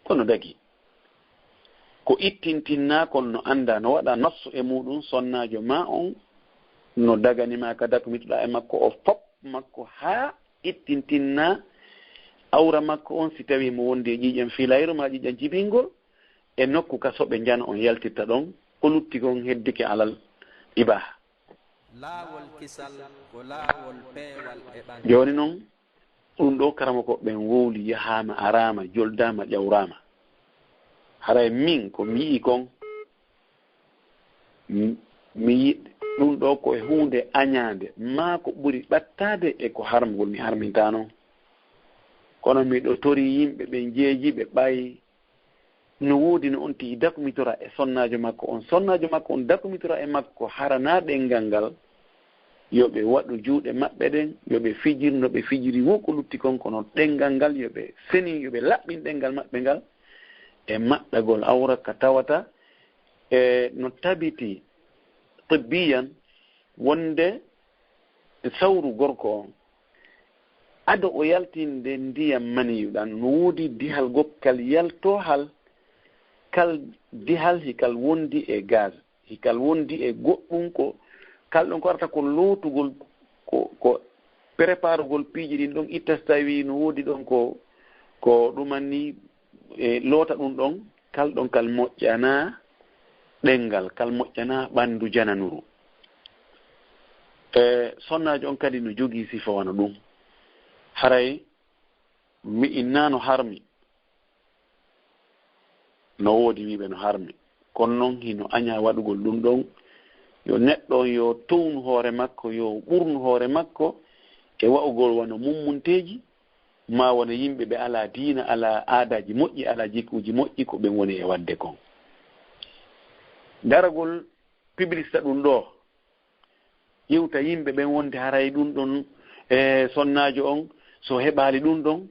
kono dagi. Ko ittintinna kon no annda, no waɗa nassu e muɗum, sonnaajo ma on no dagani ma ka dakumitoɗa e makko, o fop makko haa ittintinna awra makko on, si tawi mo wondi e ƴiiƴam fiilayru ma ƴiiƴam jibingol, e nokku ka soɓe njano on yaltirta ɗon, ko lutti kon heddike alal ibaha. Laawol kisal ko laawol peewal e ɓangal. Jooni non, ɗum ɗo karamoko ɓen wowli, yahaama, araama, joldaama, ƴawraama. Haray min ko mi yi'i kon, m-, mi yi-, ɗum ɗo ko e huunde añaande, maa ko ɓuri ɓattaade e ko harmugol mi harminta non. Kono miɗo tori yimɓe ɓen jeejiɓe ɓay no woodi no on tigi dakumitora e sonnaajo makko on. Sonnaajo makko on dakumitora e makko, hara na ɗenngal ngal, yo ɓe waɗu juuɗe maɓɓe ɗen, yo ɓe fijir no ɓe fijiri wo ko lutti kon, kono ɗenngal ngal yo ɓe seni, yo ɓe laɓɓin ɗenngal maɓɓe ngal e maɓɓagol awra ka tawata e no tabiti tibbiyan wonde sawru gorko on, ado o yaltinde ndiyam maniyu ɗan, no woodi dihal gokkal yalto hal, kal dihal hikal wondi e gaz, hikal wondi e goɗɗum ko, kal ɗon ko arata ko lootugol, ko, ko préparugol piiji ɗin ɗon itta so tawi no woodi ɗon ko, ko ɗumanni e loota ɗum ɗon, kal ɗon kal moƴƴanaa ɗenngal, kal moƴƴanaa ɓanndu jananuru. E sonnaajo on kadi no jogii sifa wano ɗum. Haray mi innaa no harmi. No woodi wiiɓe no harmi. Kono non hino añaa waɗugol ɗum ɗon. Yo neɗɗo on yo townu hoore makko, yo ɓurnu hoore makko e wa'ugol wano mummunteeji, maa wano yimɓe ɓe alaa diina, alaa aadaaji moƴƴi, alaa jikkuuji moƴƴi, ko ɓen woni e waɗde kon. Daragol publicité ɗum ɗo, yewta yimɓe ɓen wonde haray ɗum ɗon, e sonnaajo on, so heɓaali ɗum ɗon,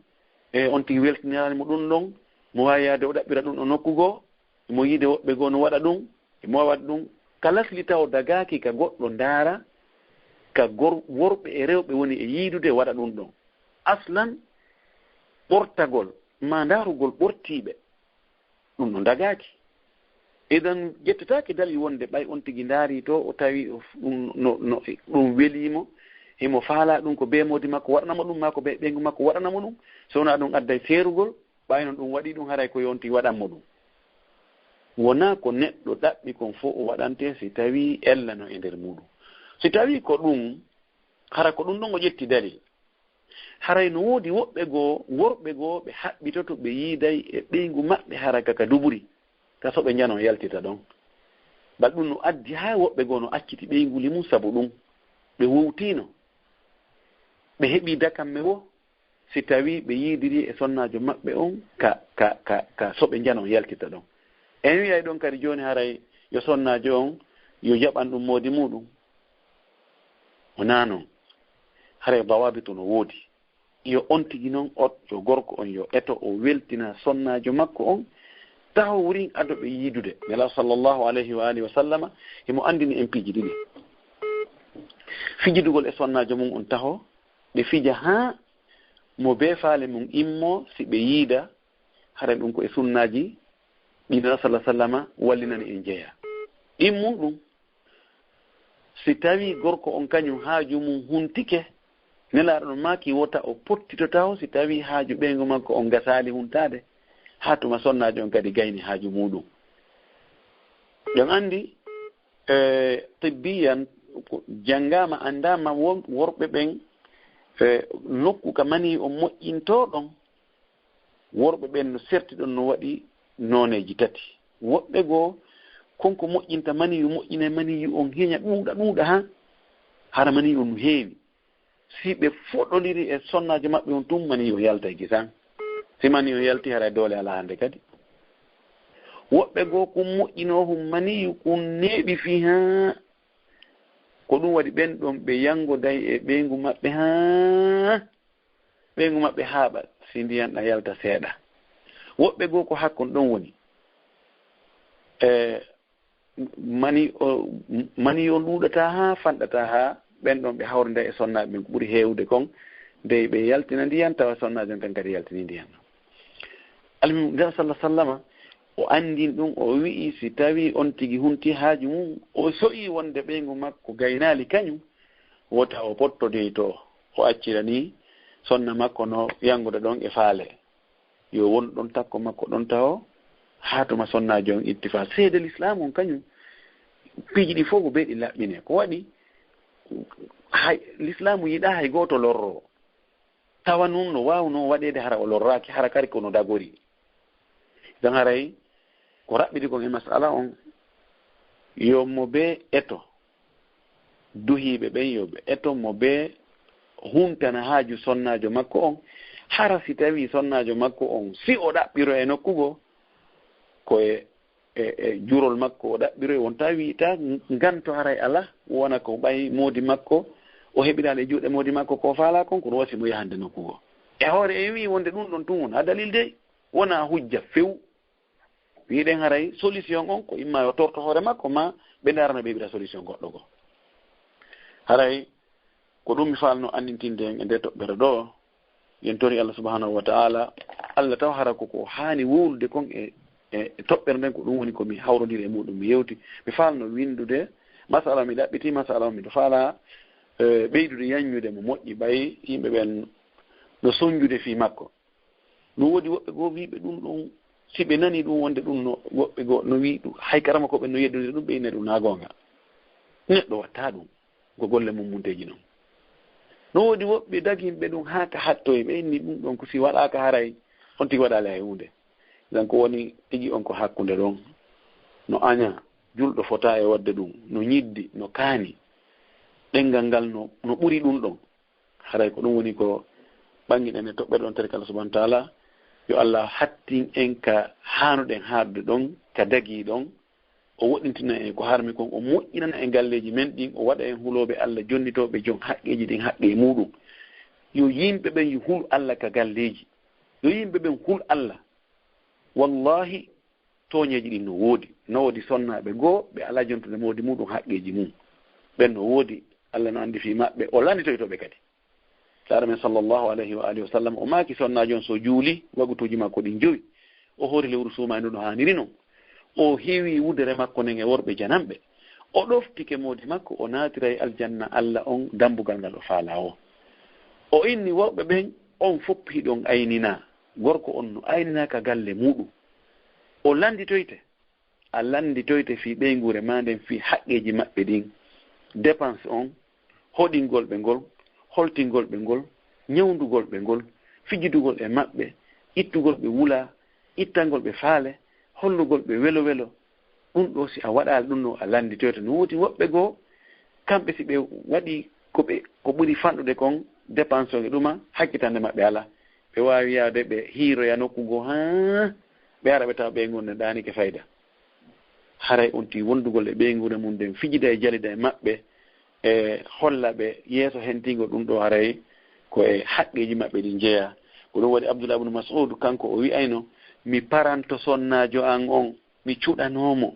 e on tigi weltiniraali mo ɗum ɗon, mo waawi yaade o ɗaɓɓira ɗum ɗo nokku goo, mo yiide woɓɓe goo no waɗa ɗum, mo waɗa ɗum. Ka lasli taw dagaaki ka goɗɗo ndaara, ka gor-, worɓe e rewɓe woni e yiidude waɗa ɗum ɗon. Aslan, ɓortagol, maa ndaarugol ɓortiiɓe, ɗum no dagaaki. Idan, ƴettataake dalil wonde ɓay on tigi ndaari to, o tawi o f-, ɗum no, no, ɗum welii mo, himo faalaa ɗum, ko bee moodi makko waɗana mo ɗum, maa ko bee ɓeyngu makko waɗana mo ɗum, so wonaa ɗum adday seerugol, ɓay non ɗum waɗii ɗum, haray ko yo on tigi waɗan mo ɗum. Wonaa ko neɗɗo ɗaɓɓi kon fof o waɗante si tawii ella no e nder muuɗum. Si tawii ko ɗum, hara ko ɗum ɗon o ƴetti dalil. Haray no woodi woɓɓe goo, worɓe goo, ɓe haɓɓitoto, ɓe yiiday e ɓeyngu maɓɓe hara ka, ka duburi, ka soɓe njano yaltita ɗon. Bal ɗum no addi haa woɓɓe goo no acciti ɓeynguli mum sabu ɗum. Ɓe wowtiino. Ɓe heɓi dakamme wo, si tawii ɓe yiidiri e sonnaajo maɓɓe on ka, ka, ka, ka soɓe njano yaltita ɗon. En wi'ay ɗon kadi jooni haray yo sonnaajo on, yo jaɓan ɗum moodi muuɗum. Wonaa non. Haray dawaabitu no woodi. Yo on tigi non, o, yo gorko on, yo eto o weltina sonnaajo makko on, taho wurin ado ɓe yiidude. Nelaaɗo sallallahu alayhi wa alihi wa sallama, himo anndini en piiji ɗiɗi. Fijidugol e sonnaajo mum on taho, ɓe fija haa mo bee faale mum immo, si ɓe yiida, hara ɗum ko e sunnaaji ɗi Nelaaɗo sallallahu alayhi wa sallama wallinani en jeyaa. Ɗimmun ɗum, si tawii gorko on kañum haaju mum huntike, Nelaaɗo no maaki wota o pottito taho si tawii haaju ɓeyngu makko on gasaali huntaade, haa tuma sonnaajo on kadi gayni haaju muuɗum. Ɗon anndi, e, tibbiyan, ko janngaama, anndaama won-, worɓe ɓen, e, nokku ka manii on moƴƴintoo ɗon, worɓe ɓen no serti ɗon, no waɗi nooneeji tati. Woɓɓe goo, kon ko moƴƴinta maniyu, moƴƴinay maniyu on heña, ɗuuɗa, ɗuuɗa, haa hara maniyu on no heewi. Si ɓe foɗondiri e sonnaajo maɓɓe on tun, maniyu on yaltay kisan. Si maniyu on yalti, haray doole alaa hannde kadi. Woɓɓe goo, kun moƴƴinoo hun maniyu, kun neeɓi fii haa. Ko ɗum waɗi ɓen ɗon ɓe yanngoday e ɓeyngu maɓɓe haa ɓeyngu maɓɓe haaɓa, si ndiyan ɗan yalta seeɗa. Woɓɓe goo ko hakkon ɗon woni. E, mani o, mani on ɗuuɗata haa fanɗata haa ɓen ɗon ɓe hawrida e sonnaaɓe ɓen ko ɓuri heewude kon, dey ɓe yaltina ndiyan, tawa sonnaajo on kan kadi yaltini ndiyan. Almuhim, Nulaaɗo sallallahu alaihi wasallama, o anndin ɗum, o wi'i si tawi on tigi hunti haaju mum, o so'i wonde ɓeyngu makko gaynaali kañum, wota o pottodoyto, o accira ni sonna makko no yangude ɗon e faale. Yo won ɗon takko makko ɗon taho, haa tuma sonnaajo on itti faale. Seede Lislaamu on kañum, piiji ɗi fof ko bee ɗi laɓɓine. Ko waɗi, hay, Lislaamu yiɗaa hay gooto lorro. Tawa nun no waawnoo waɗeede hara o lorraaki, hara kadi kono dagori. Idan haray ko raɓɓiɗi kon e masala on, yo mo bee eto, duhiiɓe ɓen yo ɓe eto mo bee huntana haaju sonnaajo makko on, hara si tawii sonnaajo makko on, si o ɗaɓɓiro e nokku goo, ko e e, e jurol makko o ɗaɓɓiroy, wonta wi'ita nganto haray alaa, wona ko ɓay moodi makko, o heɓiraali e juuɗe moodi makko ko faalaa kon, kono wasi mo yahande nokku goo. E hoore en wi'i wonde ɗum ɗon tun wona dalil dey, wona hujja few. Wi'ɗen haray solution on ko imma yo torto hoore makko, ma ɓe ndaara no ɓe heɓira solution goɗɗo goo. Haray ko ɗum mi faalno anndintinde en e nde toɓɓere ɗoo. Yen tori Allah subhanahu wa ta'ala, Allah taw hara ko ko haani wowlude kon e, e, e toɓɓere nden, ko ɗum woni ko mi hawrodiri e muɗum, mi yewti. Mi faalno winndude masala, mi ɗaɓɓiti masala, miɗo faala, e, ɓeydude yanñude mo moƴƴi, ɓay yimɓe ɓen no sonjude fii makko. No woodi woɓɓe goo wi'ɓe ɗum ɗon, si ɓe nani ɗum wonde ɗum no, woɓɓe goo no wi'i ɗum, hay karama ko ɓen no yeddondiri ɗum, ɓe inna ɗum naa goonga. Neɗɗo watta ɗum. Ko golle mum munteeji non. No woodi woɓɓe daginɓe ɗum haa ka hattoyi, ɓe inni ɗum ɗon ko si waɗaaka haray, on tigi waɗaali hay huunde. Idan ko woni tigi on ko hakkunde ɗon. No aña, julɗo fota e waɗde ɗum, no ñiddi, no kaani. Ɗemngal ngal no, no ɓuri ɗum ɗon. Haray ko ɗum woni ko ɓanngiɗen e toɓɓere ɗon, tarik Allah subhanahu wa ta'ala. Yo Allah hattin en ka haanuɗen haaɗude ɗon, ka dagii ɗon. O woɗɗintina en ko harmi kon, o moƴƴinana en galleeji men ɗin, o waɗa en hulooɓe Allah, jonnitooɓe jon haqqeeji ɗin haqqee muɗum. Yo yimɓe ɓen yo hulu Allah ka galleeji. Yo yimɓe ɓen hulu Allah. Wallahi, tooñeeji ɗin no woodi. No woodi sonnaaɓe goo, ɓe alaa jontude moodi muɗum haqqeeji mum. Ɓen no woodi, Allah no anndi fii maɓɓe, o lannditoyto ɓe kadi. Laara men sallallahu alayhi wa alihi wa sallam, o maaki sonnaajo on so juuli wagutuuji makko ɗin jowi, o hoori lewru suumaay no ɗum haaniri non. O hiwi wudere makko nden e worɓe jananɓe. O ɗoftike moodi makko, o naatiray aljanna Allah on dambugal ngal o faalaa o. O inni worɓe ɓen, on fof hiɗon ayninaa. Gorko on no ayninaa ka galle muɗum. O lannditoyte. A lannditoyte fii ɓeynguure maa nden, fii haqqeeji maɓɓe ɗin, dépense on, hoɗingol ɓe ngol, holtingol ɓe ngol, ñawndugol ɓe ngol, fijidugol e maɓɓe, ittugol ɓe wula, ittangol ɓe faale, hollugol ɓe welo welo. Ɗum ɗoo, si a waɗaali ɗum ɗoo, a lannditoyte. No woodi woɓɓe goo, kamɓe si ɓe waɗii ko ɓe, ko ɓuri fanɗude kon, dépense on e ɗuma, hakkitannde maɓɓe alaa. Ɓe waawi yaade ɓe hiiroya nokku goo haa ɓe ara ɓe tawa ɓeynguure nden ɗaanike fayda. Haray on tii wondugol e ɓeynguure mum nden, fijida e jalida e maɓɓe, e holla ɓe yeeso hentingo ɗum ɗoo, haray ko e haqqeeji maɓɓe ɗin jeyaa. Ko ɗum waɗi Abdullah ibn Mas'ud, kanko o wi'ayno, mi paranto sonnaajo an on, mi cuɗanoo mo,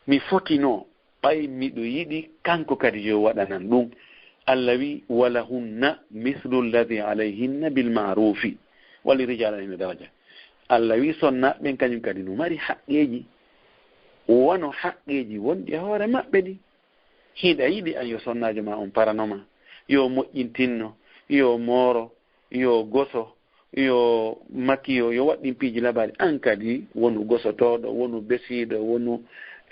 mi fotinoo, ɓay miɗo yiɗi kanko kadi yo waɗanan ɗum. Allah wi, "Walahunna mislu alladhi alayhinna bil ma'rufi, wa li rijali alayhinna daraja." Allah wi, sonnaaɓe ɓen kañum kadi no mari haqqeeji, wano haqqeeji wonɗi e hoore maɓɓe ɗin. Hiɗa yiɗi an yo sonnaajo ma on parano ma, yo moƴƴintinno, yo mooro, yo goso, yo makiyo, yo waɗɗin piiji labaaɗi. An kadi wonu gosotooɗo, wonu besiiɗo, wonu,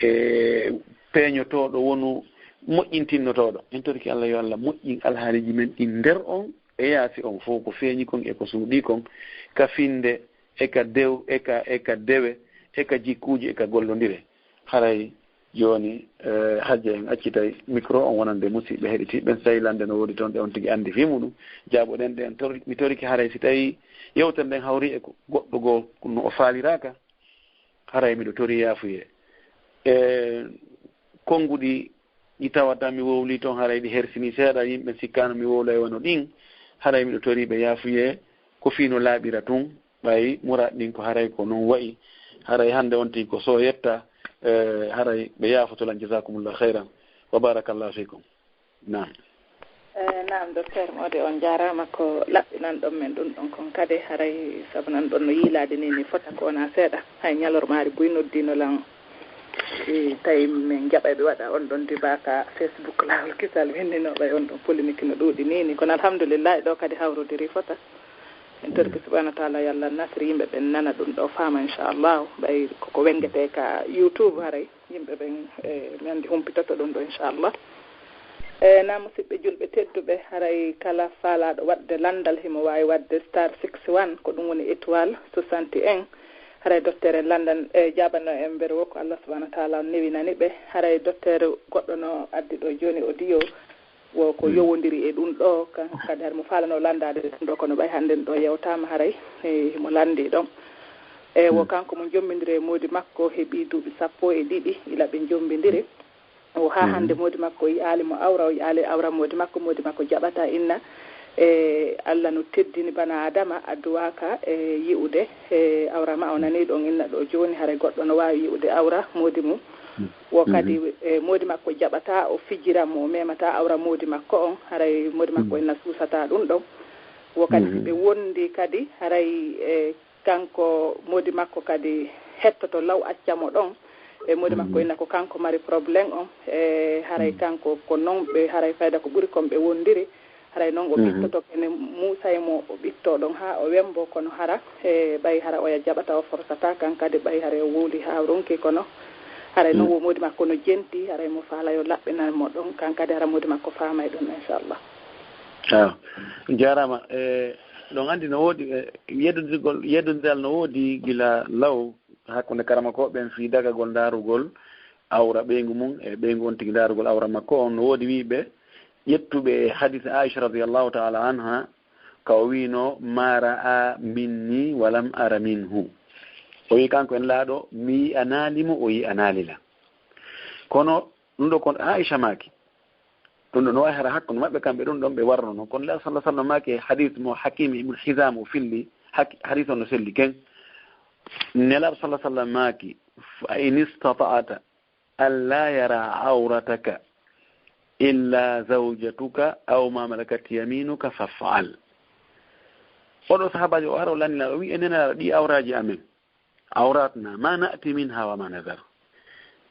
e, peeñotooɗo, wonu moƴƴintinnotooɗo. En torike Allah yo Allah moƴƴin alhaaliiji men ɗin nder on e yaasi on fof, ko feeñi kon e ko suuɗii kon, ka finnde, e ka dew-, e ka, e ka dewe, e ka jikkuuji, e ka gollondire. Haray jooni, eh, hajja en accitay micro on wonande musiɓɓe heɗitiiɓe ɓen, so tawi lannde no woodi toon ɗe on tigi anndi fii muɗum, jaaboɗen ɗe. En tor-, mi torike haray si tawi yewtere nden hawri e ko goɗɗo goo no o faaliraaka, haray miɗo torii yaafuyee. E konnguɗi ɗi tawata mi wowlii toon, haray ɗi hersinii seeɗa, yimɓe sikkaano mi wowlay wano ɗin, haray miɗo torii ɓe yaafuyee, ko fii no laaɓira tun, ɓay muraad ɗin ko haray ko non wa'i, haray hannde on tigi ko so yetta, eh, haray ɓe yaafoto lan, jazakumullah khayran, wa barakallahu fikum. Naam. Eh, naam, docteur Mode, on njaaraama ko laɓɓinan ɗon men ɗum ɗon kon kadi, haray sabu nan ɗon no yiilaade ni, ni fota ko wonaa seeɗa. Hay ñalormaari buy noddino lan, e, tawi men jaɓay ɓe waɗa on ɗon débat ka Facebook laawol kisal, winndinoo ɓay on ɗon polémique no ɗuuɗi ni, ni. Kono alhamdulillahi, ɗo kadi hawrodiri fota. En torki subhanahu wa taala, yalla nasri yimɓe ɓen nana ɗum ɗo faama, inchallahu. Ɓay koko wengete ka YouTube, haray yimɓe ɓen, e, mi anndi humpitoto ɗum ɗo, inchallah. E, na musidɓe julɓe tedduɓe, haray kala faalaaɗo waɗde lanndal himo waawi waɗde star six one, ko ɗum woni étoile soixante et un. Haray docteur en lanndan, e, jaabano en mbere wo ko Allah subhanahu wa taala on newinani ɓe. Haray docteur goɗɗo no addi ɗo jooni audio, wo ko yowondiri e ɗum ɗo, kan kadi har mo faalano lanndaade ɗum ɗo, kono ɓay hannden ɗo yewtaama haray, e, himo lanndi ɗon. E, wo kanko mo jombindiri e moodi makko heɓi duuɓi sappo e ɗiɗi ila ɓe jombindiri. O haa hannde moodi makko o yi'aali mo awra, o yi'aali awra moodi makko, moodi makko jaɓata inna. E, Allah no teddini bana Adama, a duwaaka, e, yi'ude, e, awra ma o nani ɗon inna ɗo jooni, haray goɗɗo no waawi yi'ude awra moodi mum. Wo kadi, e, moodi makko jaɓata, o fijira mo, o memata awra moodi makko on, haray moodi makko inna suusata ɗum ɗon. Wo kadi si ɓe wondi kadi, haray, e, kanko moodi makko kadi hettoto law acca mo ɗon. E, moodi makko inna ko kanko mari problème on. E, haray kanko ko non ɓe, haray fayda ko ɓuri kon ɓe wondiri. Haray non o ɓittoto kene Muusa e mo o ɓitto ɗon haa o wembo, kono hara, e, ɓay hara oya jaɓata, o forsata kan kadi, ɓay hara o wowli haa o ronki, kono haray non wo moodi makko no jenti, haray mo faala yo laɓɓinan mo ɗon, kan kadi hara moodi makko faamay ɗon, inchallah. Awa, jaaraama. E, ɗon anndi no woodi, e, yeddondirgol, yeddondiral no woodi gila law hakkunde karamokooɓe ɓen fii dagagol ndaarugol awra ɓeyngu mum e ɓeyngu on tigi ndaarugol awra makko on. No woodi wiiɓe ƴettuɓe e hadis Aisha radiyallahu taala anha, ka o wiino, "Ma ra'a minni wa lam ara minhu." O wi'i kanko en laaɗo, mi yi'anaali mo, o yi'anaali lan. Kono ɗum ɗo kon Aisha maaki, ɗum ɗo no wa'i hara hakkunde maɓɓe kamɓe ɗum ɗon ɓe warnono. Kono Nelaaɗo sallallahu alaihi wasallam maaki e hadis mo Hakim ibn Hizam o filli, hak-, hadis on no selli ken. Nelaaɗo sallallahu alaihi wasallam maaki, "Fa in istata'ta an la yara awrataka illa zawjatuka aw ma malakat yaminuka faf'al." Oɗo sahabaajo o ara o lanni Nelaaɗo, o wi'i, "E Nelaaɗo, ɗi awraaji amen, awratna ma na'ti minha wa ma nadhar.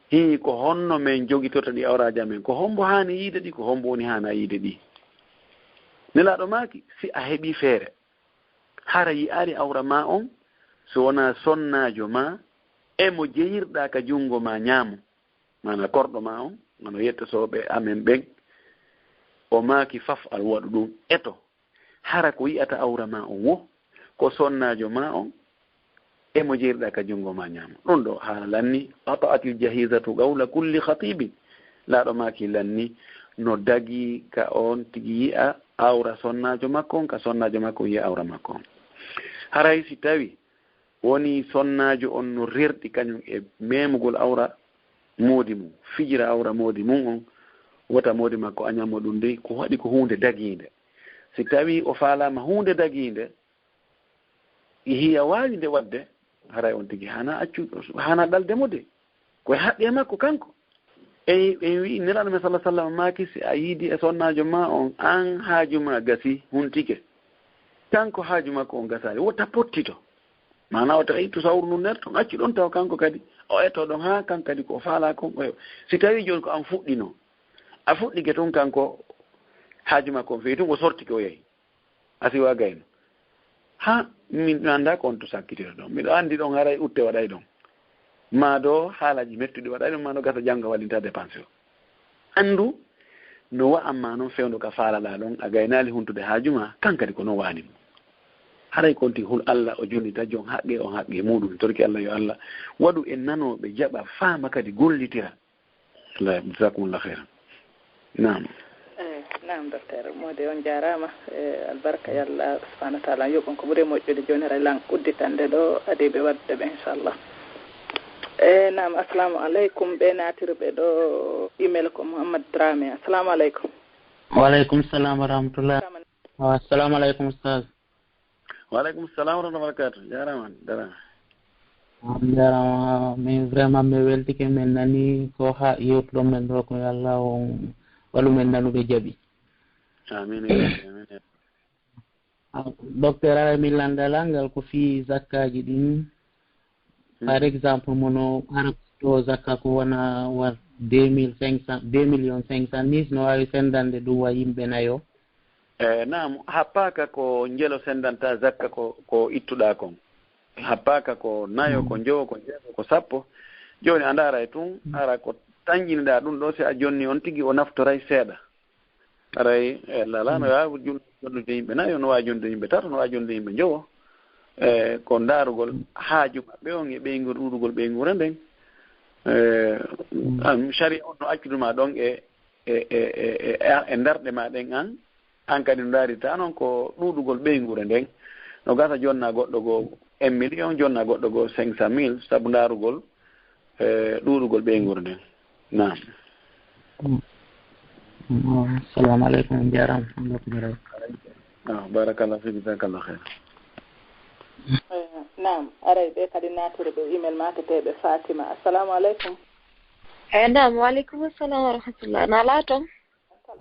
Hii, ko honno men jogitorta ɗi awraaji amen? Ko hombo haani yiide ɗi, ko hombo woni haana yiide ɗi?" Nelaaɗo maaki, "Si a heɓi feere, hara yi'aali awra ma on, so wonaa sonnaajo ma, e mo jeyirɗaa ka junngo ma ñaamo, maana korɗo ma on, wano yettotooɓe amen ɓen." O maaki, "Faf'al, waɗu ɗum, eto. Hara ko yi'ata awra ma on wo, ko sonnaajo ma on, e mo jeyirɗaa ka junngo ma ñaamo." Ɗum ɗo haala lanni, "Ata'atil jahizatu qawla kulli khatibin." Nelaaɗo maaki lanni, no dagii ka on tigi yi'a awra sonnaajo makko on, ka sonnaajo makko on yi'a awra makko on. Haray si tawi woni sonnaajo on no rerɗi kañum e memugol awra moodi mum, fijira awra moodi mum on, wota moodi makko añan mo ɗum dey, ko waɗi ko huunde dagiinde. Si tawi o faalaama huunde dagiinde, hiya waawi nde waɗde, haray on tigi haana accu, haana ɗalde mo de. Ko e haqqe makko kanko. En, en wi'i Nelaaɗo men sallallahu alaihi wasallam maaki, si a yiidi e sonnaajo ma on, an haaju ma gasi, huntike. Kanko haaju makko on gasaali, wota pottito. Maana wota ittu sawru ndun nder ton, accu ɗon tawa kanko kadi o eto ɗon haa kan kadi ko o faalaa kon o heɓa. Si tawi jooni ko an fuɗɗino, a fuɗɗike tun kanko haaju makko on fewi tun, o sortike o yahi. A siwa gayno. Ha, min mi anndaa ko on to sakkitira ɗon. Miɗo anndi ɗon haray utte waɗay ɗon. Maa ɗo haalaaji mettuɗi waɗay ɗon, maa ɗo gasa janngo a wallinta dépense o. Anndu no wa'an ma non fewndo ka faalaɗaa ɗon, a gaynaali huntude haaju ma, kan kadi ko non wa'ani mo. Haray kon tigi hul Allah o jonnita jon haqqe on haqqe muɗum. Torki Allah yo Allah waɗu en nanooɓe jaɓa faama kadi gollitira. Allah, jazakumullah khairan. Naam. Eh, naam, docteur Mode, on jaaraama. Eh, albarka yo Allah subhanahu wa taala yoɓ on ko ɓuri moƴƴude. Jooni haray lan udditande ɗo adiiɓe waɗde ɓe, inchallah. Eh, naam, assalamu aleykum. Ɓe naatirɓe ɗo email ko Mouhammad Dramé. Assalamu aleykum. Wa aleykum salam wa rahmatullah. Assalamu aleykum, ustaz. Wa aleykum salam wa rahmatullahi wa barakatuh. Jaaraama, jaaraama. On jaaraama. Min vraiment mi weltike, min nani ko ha yewtuɗon men ɗo, ko yo Allah on waɗu men nanuɓe jaɓi. Amin, ya Rabbi, amin, ya Rabbi. Ah, docteur, ara mi landalal ngal ko fii zakkaaji ɗin. Par exemple, mono ara ɗo zakka ko wona war deux mille cinq cents, deux millions cinq cent mille, no waawi sendande ɗum wa yimɓe nayo? Eh, naam, happaaka ko njelo sendanta zakka ko, ko ittuɗaa kon. Happaaka ko nayo, ko njowo, ko njeego, ko sappo. Jooni a ndaara e tun, ara ko tanƴiniɗaa ɗum ɗo, si a jonni on tigi o naftoray seeɗa. Aray, eh, lala no waawi jun-, jonnude yimɓe nayo, no waawi jonnude yimɓe tato, no waawi jonnude yimɓe njowo. Eh, ko ndaarugol haaju maɓɓe on e ɓeynguure, ɗuuɗugol ɓeynguure nden. Eh, am, sharia on no accuduma ɗon e, e, e, e, e, e ndarɗe ma ɗen an, an kadi no ndaarita non ko ɗuuɗugol ɓeynguure nden. No gasa jonna goɗɗo goo un million, jonna goɗɗo goo cinq cent mille, sabu ndaarugol, eh, ɗuuɗugol ɓeynguure nden. Naam. Mm. Mm, assalamu aleykum, on njaaraama. Ah, barakallah fik, jazakallah khair. Eh, naam, aray ɓe kadi naatiri ɓe email maketeeɓe Fatima. Assalamu aleykum. Eh, naam, wa aleykum assalam wa rahmatullah. Na laaton?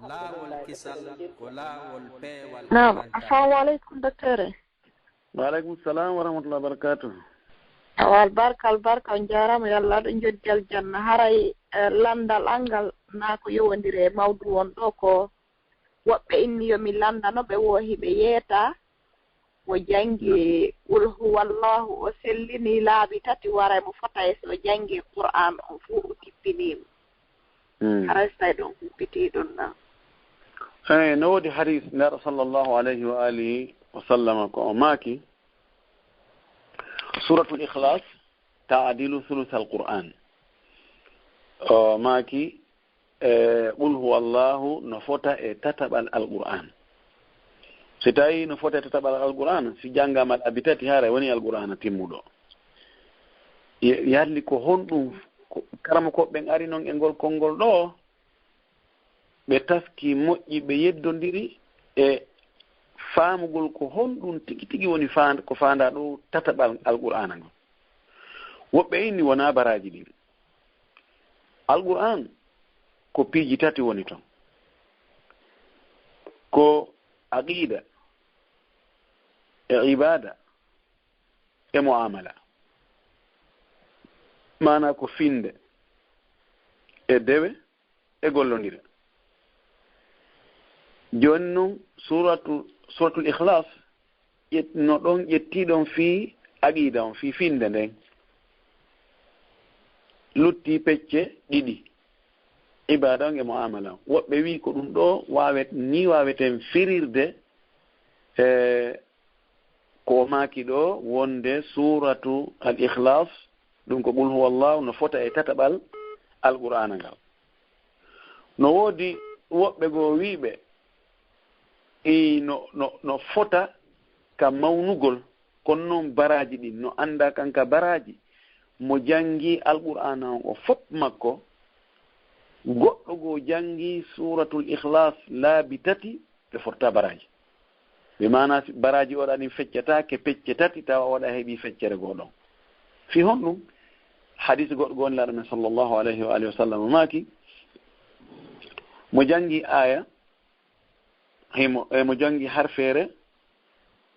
Laawol kisal ko laawol peewal. Naam, assalamu aleykum, docteur. Wa aleykum salam wa rahmatullahi wa barakatuh. Awa, albarka, albarka, on njaaraama, yo Allah waɗu jojji aljanna. Haray, eh, lanndal an ngal na ko yowondiri e mawdu on ɗo, ko woɓɓe inni yo mi lanndano ɓe, wo hiɓe yeeta, wo janngi Qul huwallahu, o sellini laabi tati, waray mo fota e so o janngi Qur'an on fof o tippiniima. Hmm. Haray so tawi ɗon humpiti ɗon na. Eh, no woodi hadis Nulaaɗo sallallahu alayhi wa alihi wa sallama ko o maaki, Suratul Ikhlas ta'dilu sulusal Qur'an. O maaki, eh, Qul huwallahu no fota e tataɓal Alqur'an. Si tawi no fota e tataɓal Alqur'an, si janngaama laabi tati, haray woni Alqur'ana timmuɗo. Ye-, yalli ko honɗum ko karamokooɓe ɓen ari non e ngol konngol ɗo, ɓe taski moƴƴi, ɓe yeddondiri e faamugol ko honɗum tigi tigi woni faand-, ko faandaa ɗo tataɓal Alqur'aana ngon. Woɓɓe inni wonaa baraaji ɗin. Alqur'aan ko piiji tati woni ton. Ko aqiida, e ibaada, e mu'amala. Maanaa ko finnde, e dewe, e gollondire. Jooni non, suuratu, Suuratul Ikhlaas, ƴet-, no ɗon ƴettii ɗon fii aqiida on, fii finnde nden. Luttii pecce ɗiɗi, ibaada on e mu'amala on. Woɓɓe wi'i ko ɗum ɗo waawet-, nii waaweten firirde, e, ko o maaki ɗo wonde Suuratu Al Ikhlaas, ɗum ko Qul huwallahu, no fota e tataɓal Alqur'aana ngal. No woodi woɓɓe goo wi'ɓe, i, no, no, no fota ka mawnugol, kono noon baraaji ɗin no anndaa kan ka baraaji. Mo janngi Alqur'aana on o fop makko, goɗɗo goo janngi Suuratul Ikhlaas laabi tati, ɓe fotta baraaji. Ɓe maana si baraaji oɗa ɗin feccataake pecce tati, tawa oɗa heɓi feccere goo ɗon. Fii honɗum? Hadiis goɗɗo goo Nulaaɗo men sallallahu alayhi wa alihi wa sallam maaki, mo janngi aaya, himo, e mo janngi harfeere,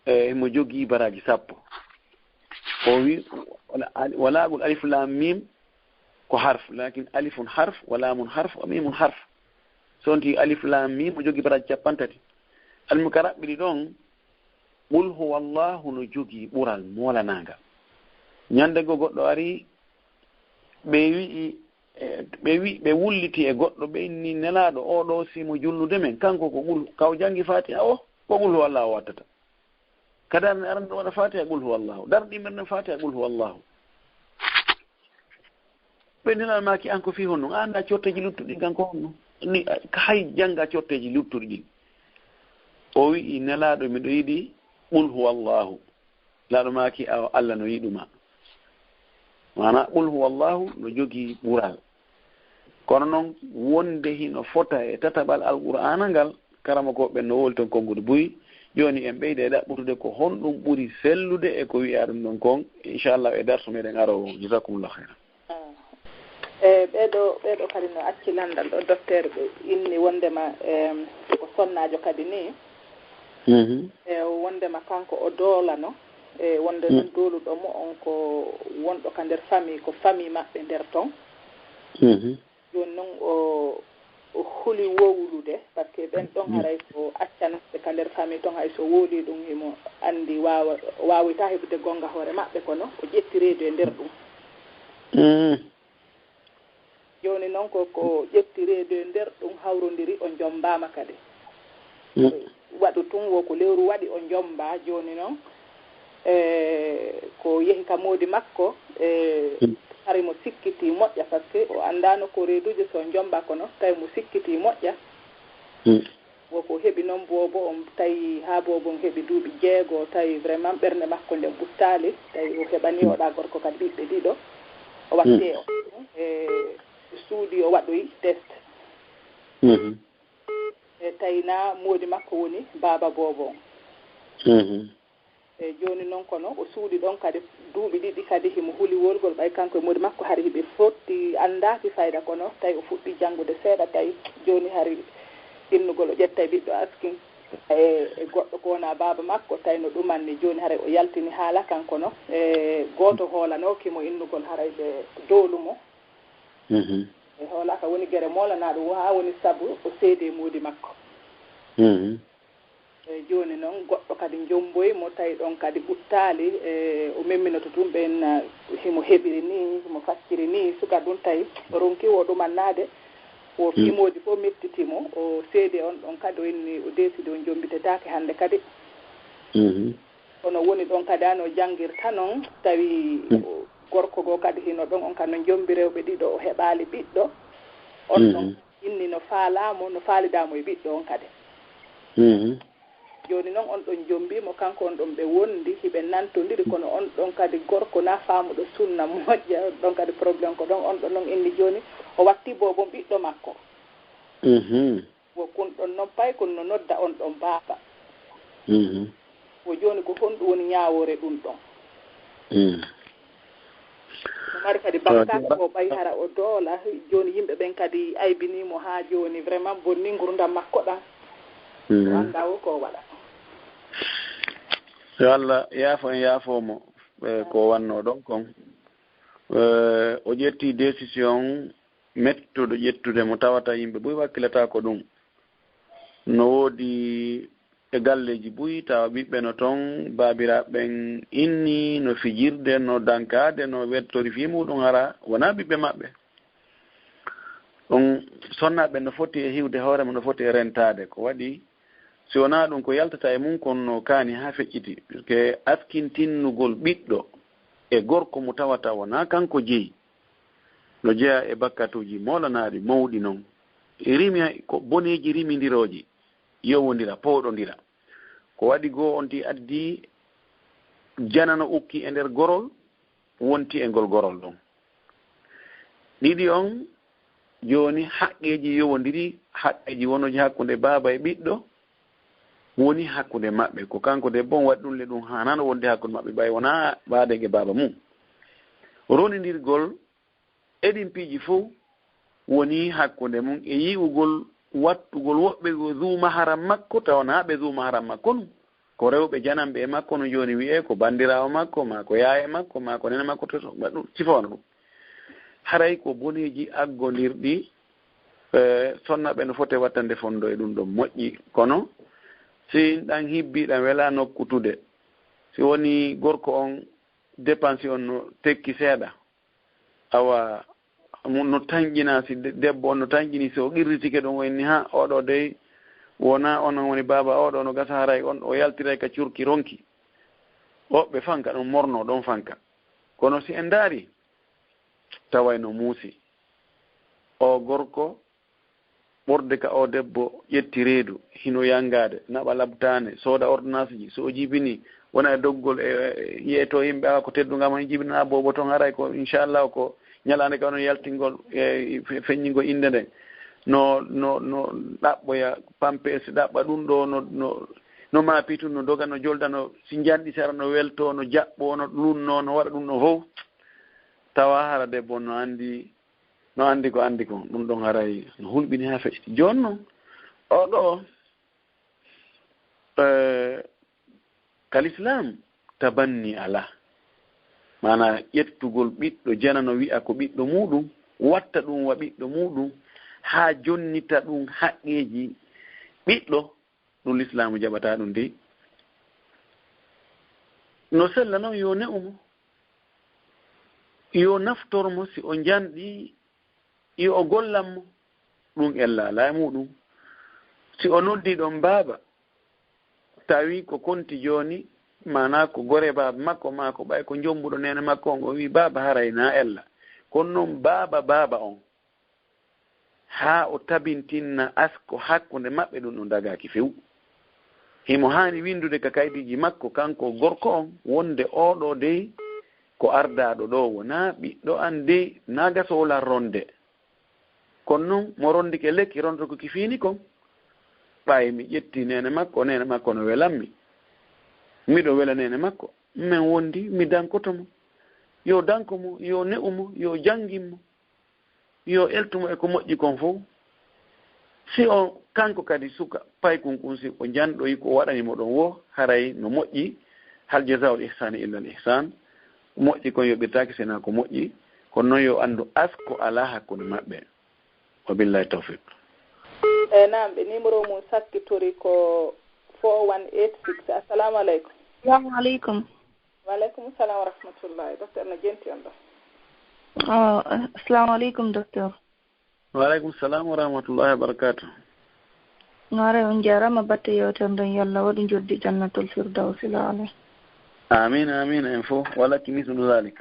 e mo jogii baraaji sappo. O wi, wala, wala qul alif lam mim ko harf, lakin alifun harf, wa lamun harf, wa mimun harf. So on ti alif lam mim, mo jogii baraaji cappanɗe tati. Almuka raɓɓiɗi ɗon, Qul huwallahu no jogii ɓural moolanaangal. Ñande goo goɗɗo ari, ɓe wi'i, e, ɓe wi-, ɓe wulliti e goɗɗo, ɓe inni, Nelaaɗo, oo ɗoo si mo julnude men, kanko ko qul, ka o janngi Faatiha o, ko qul huwallahu o wattata. Ka darnde arande o waɗa Faatiha, qul huwallahu. Darnde ɗimmere nden Faatiha, qul huwallahu. Ɓe Nelaaɗo maaki, an ko fii honɗum? A anndaa corteeji luttuɗi ɗin kan ko honno? Ni, hay jannga corteeji luttuɗi ɗin. O wi'i, Nelaaɗo, miɗo yiɗi qul huwallahu. Nelaaɗo maaki, awa, Allah no yiɗuma. Maana, qul huwallahu no jogii ɓural. Kono non, wonde hino fota e tataɓal Alqur'aana ngal, karamokooɓe ɓen no wowli ton konguɗi buy. Jooni en ɓeyda e ɗaɓɓutude ko honɗum ɓuri sellude e ko wi'aa ɗum ɗon kon, inchallah, e darsu meɗen aroowo. Jazakumullahu khairan. E ɓeeɗo ɓeeɗo kadi no acci lanndal ɗo, docteur ɓe inni wonndema em, ko sonnaajo kadi ni. Mhm. E wonndema kanko o doolano e wonnde noon dooluɗo mo on ko wonɗo ka nder famille, ko famille maɓɓe nder ton. Mhm. Jooni noon o o huli wowlude, parce que ɓen ɗon haray ko accanaaɓe ka nder famille ton, hay so wowlii ɗum himo anndi waawa waawoyta heɓude gonnga hoore maɓɓe, kono o ƴetti reedu e nder ɗum. Mm. Jooni noon ko ko ƴetti reedu e nder ɗum hawrondiri, o jommbaama kadi. Mm. Waɗu tun wo ko lewru waɗi o jommba. Jooni noon e ko yehi ka moodi makko e hari mo sikkiti moƴƴa, parce que o anndaano ko reeduujo so jommba, kono tawi mo sikkiti moƴƴa. Mm. Wo ko heɓi noon boobo on, tawi haa boobo on heɓi duuɓi jeego, tawi vraiment ɓernde makko nden ɓuttaali, tawi o heɓani oɗa gorko kadi ɓiɓɓe ɗiɗo. O watte o e suudi, o waɗoyi test. Mhm. E tawi na moodi makko woni baaba boobo on. Mhm. E jooni noon kono o suuɗi ɗon kadi duuɓi ɗiɗi kadi himo huli wolgol, ɓay kanko e moodi makko hari hiɓe fotti anndaaki fayda, kono tawi o fuɗɗi janngude seeɗa, tawi jooni hari innugol o ƴettay ɓiɗɗo askin e e goɗɗo ko wona baaba makko, tawi no ɗumanni. Jooni haray o yaltini haala kan, kono e gooto hoolanooki mo innugol haray ɓe doolu mo. Mhm. E hoolaaka woni gere moolanaaɗo wo haa woni sabu o seedi e moodi makko. Mhm. E jooni noon goɗɗo kadi jommboyi mo, tawi ɗon kadi ɓuttaali, e o memminoto tun ɓen, himo heɓiri ni, himo facciri ni, suka ɗum tawi o ronki wo ɗumannaade, wo fii moodi fof mettiti mo, o seedi on ɗon kadi o inni o deesidi o jommbitetaake hannde kadi. Mhm. Kono woni ɗon kadi ano janngirta noon, tawi o gorko goo kadi hino ɗon, on kadi no jommbi rewɓe ɗiɗo, o heɓaali ɓiɗɗo. On ɗon Mhm. inni no faalaa mo, no faalidaa mo e ɓiɗɗo on kadi. Mhm. Jooni noon on ɗon jommbii mo, kanko on ɗon ɓe wondi, hiɓe nantondiri, kono on ɗon kadi gorko na faamuɗo sunna moƴƴa, on ɗon kadi problème ko ɗon, on ɗon noon inni jooni o watti boobon ɓiɗɗo makko. Mhm. Wo kun ɗon noon paykun no nodda on ɗon baaba. Mhm. Wo jooni ko honɗum woni ñaawoore ɗum ɗon? Mm. No mari kadi bakkaat ko ɓay hara o doola, jooni yimɓe ɓen kadi aybinii mo haa jooni, vraiment bonni ngurdam makko ɗam. Mm. O anndaa wo ko o waɗa. Yo Allah yaafo en, yaafoo mo, e, ko wannoo ɗon kon. E, o ƴetti décision mettuɗo ƴettude mo, tawata yimɓe buy wakkilataa ko ɗum. No woodi e galleeji buy, tawa ɓiɓɓe no ton, baabiraaɓe ɓen inni, no fijirde, no dankaade, no wertori fii muuɗum, hara wonaa ɓiɓɓe maɓɓe. Ɗum sonnaaɓe no foti e hiwde hoore mum, no foti e rentaade. Ko waɗi, si wonaa ɗum, ko yaltata e mum kon no kaani haa feƴƴiti. Parce que askintinnugol ɓiɗɗo e gorko mo tawata wonaa kanko jeyi, no jeyaa e bakkatuuji moolanaaɗi mawɗi non. Rimi ko boneeji rimindirooji, yowondira, powɗondira. Ko waɗi goo on ti addi janano ukki e nder gorol, wonti e ngol gorol ɗon. Ɗiɗi on, jooni haqqeeji yowondiri, haqqeeji wonooji hakkunde baaba e ɓiɗɗo, woni hakkunde maɓɓe. Ko kanko debbo on waɗi ɗum le, ɗum haanaano wonde hakkunde maɓɓe, ɓay wonaa baade e baaba mum. Ronindirgol e ɗin piiji fow woni hakkunde mum e yi'ugol wattugol woɓɓe ko zuu maharam makko, tawa naa ɓe zuu maharam makko nun. Ko rewɓe jananɓe e makko no jooni wi'ee ko banndiraawo makko, maa ko yaaye makko, maa ko nene makko, to, to, ɗum, sifa wano ɗum. Haray ko boneeji aggondirɗi, e, sonnaaɓe no foti wattande fondo e ɗum ɗon moƴƴi. Kono si ɗan hibbi, ɗan welaa nokkutude. Si woni gorko on, dépense on no tekki seeɗa, awa, mo no tanƴina, si de-, debbo on no tanƴini, si o qirritike ɗum, o inni, "Ha, oɗo dey, wonaa onon woni baaba oɗo, no gasa haray on o yaltiray ka curki ronki." Woɓɓe fanka ɗum morno ɗon fanka. Kono si en ndaari, taway no muusi. O gorko ɓurde ka o debbo ƴetti reedu, hino yangaade, naɓa labtaane, sooda ordonnance ji, so o jibini, wona e doggol e, e, yeeto yimɓe, awa ko teddungal mo jibinanaa boobo ton, haray ko inchallah ko ñalaande ka onon yaltingol e fe-, feññingol innde nden. No, no, no ɗaɓɓoya pampers, ɗaɓɓa ɗum ɗo, no, no, no maapi tun, no doga, no jolda, no si njanɗi sara, no welto, no jaɓɓo, no lunno, no waɗa ɗum no fow. Tawa hara debbo no anndi No anndi ko anndi kon, ɗum ɗon haray no hulɓini haa feƴƴi. Jooni non, oo ɗoo, eh, ka lislaam, tabanni alaa. Maanaa ƴettugol ɓiɗɗo janano wi'a ko ɓiɗɗo muuɗum, watta ɗum wa ɓiɗɗo muuɗum, haa jonnita ɗum haqqeeji ɓiɗɗo, ɗum lislaamu jaɓataa ɗum dey. No sella non yo ne'u mo, yo naftor mo si o njanɗi, yo o gollan mo, ɗum ella alaa e muuɗum. Si o noddi ɗon baaba, tawi ko konti jooni, maanaa ko gore baaba makko maa ko ɓay ko njombuɗo neene makko on, o wi'i, "Baaba, haray na ella." Kono non baaba, baaba on, haa o tabintinna asko hakkunde maɓɓe, ɗum ɗum dagaaki few. Himo haani winndude ka kaydiiji makko, kanko gorko on, wonde oo ɗoo dey ko ardaaɗo ɗoo, wonaa ɓiɗɗo an dey, naa gasowol an ronde. Kono non mo rondike lekki, rondata ko ki fiini kon. Ɓay mi ƴetti neene makko, neene makko no welammi. Miɗo wela neene makko. Men wondi, mi dankoto mo. Yo danko mo, yo ne'u mo, yo janngin mo. Yo eltu mo e ko moƴƴi kon fow. Si o kanko kadi suka paykun kun, si o janɗoyi ko waɗani mo ɗon woo, haray no moƴƴi. Hal jazaa'ul ihsaani illa al ihsaan. Ko moƴƴi kon yoɓirtaake si wonaa ko moƴƴi. Kono non yo anndu asko alaa hakkunde maɓɓe. Wa billahi tawfiq. E naam, ɓe numéro mum sakkitori ko four one eight six. Assalamu aleykum. Assalamu aleykum. Wa aleykum salam wa rahmatullahi. Docteur no jenti on ɗo. Oh, assalamu aleykum, docteur. Wa aleykum salam wa rahmatullahi wa barakatuh. Haray on jaaraama batte yewtere nden, yo Allah waɗu njoddi jannatul firdawsi laale. Amin, amin, en fof. Wala ki mislu zalik.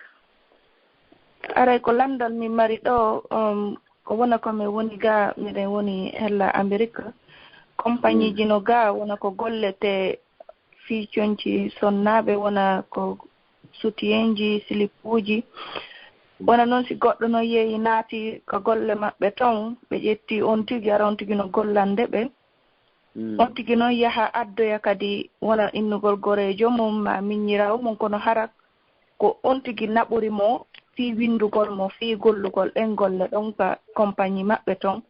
Haray ko lanndal mi mari ɗo, um, ko wona ko mi woni ga, miɗen woni hella Amerik. Kompaniiji no ga, wona ko gollete fii conci sonnaaɓe, wona ko sutiyeenji, silipuuji. Wona non si goɗɗo no yeeyi naati ka golle maɓɓe ton, ɓe ƴetti on tigi, ara on tigi no gollande ɓe. On tigi non yaha addoya kadi wona innugol goreejo mum maa miññiraawo mum, kono hara ko on tigi naɓori mo fii winndugol mo, fii gollugol ɗen golle ɗon ka kompani maɓɓe ton.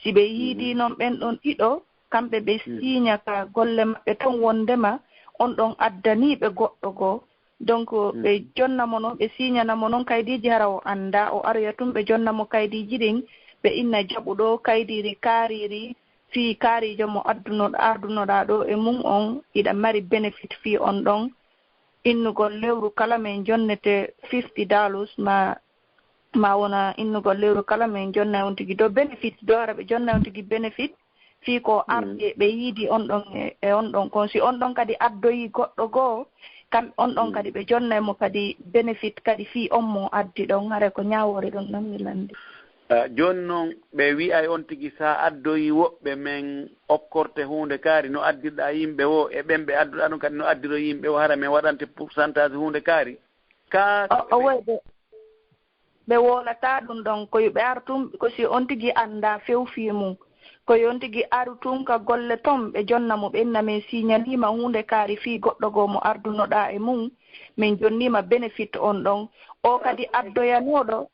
Si ɓe yiidii non ɓen ɗon ɗiɗo, kamɓe ɓe siiña ka golle maɓɓe ton wonndema on ɗon addanii ɓe goɗɗo goo. Donc, ɓe jonna mo non, ɓe siiñana mo non kaydiiji, hara o anndaa, o aroya tun, ɓe jonna mo kaydiiji ɗin, ɓe inna jaɓu ɗoo kaydiiri kaariiri fii kaariijo mo adduno-, ardunoɗaa ɗoo e mum on, iɗa mari benefit fii on ɗon. Innugol lewru kala men jonnete fifty dollars, ma, ma wona innugol lewru kala men jonna on tigi dow benefit, dow hara ɓe jonna on tigi benefit, fii ko arde ɓe yiidi on ɗon e, e on ɗon kon. Si on ɗon kadi addoyi goɗɗo goo, kam on ɗon kadi ɓe jonnay mo kadi benefit kadi fii on mo addi ɗon, haray ko ñaawoore ɗon non mi lanndi. Ah, jooni non ɓe wi'ay on tigi sa addoyi woɓɓe men okkorte huunde kaari no addirɗaa yimɓe woo, e ɓen ɓe adduɗaa ɗon kadi no addiro yimɓe woo, hara men waɗante pourcentage huunde kaari? Ka o, o woy ɓe. Ɓe wowlataa ɗum ɗon, ko yo ɓe ar tun, ko si on tigi anndaa few fii mum. Ko yo on tigi aru tun ka golle ton, ɓe jonna mo, ɓe inna men siiñaniima huunde kaari fii goɗɗo goo mo ardunoɗaa e mum, men jonniima benefit on ɗon. O kadi addoyanooɗo,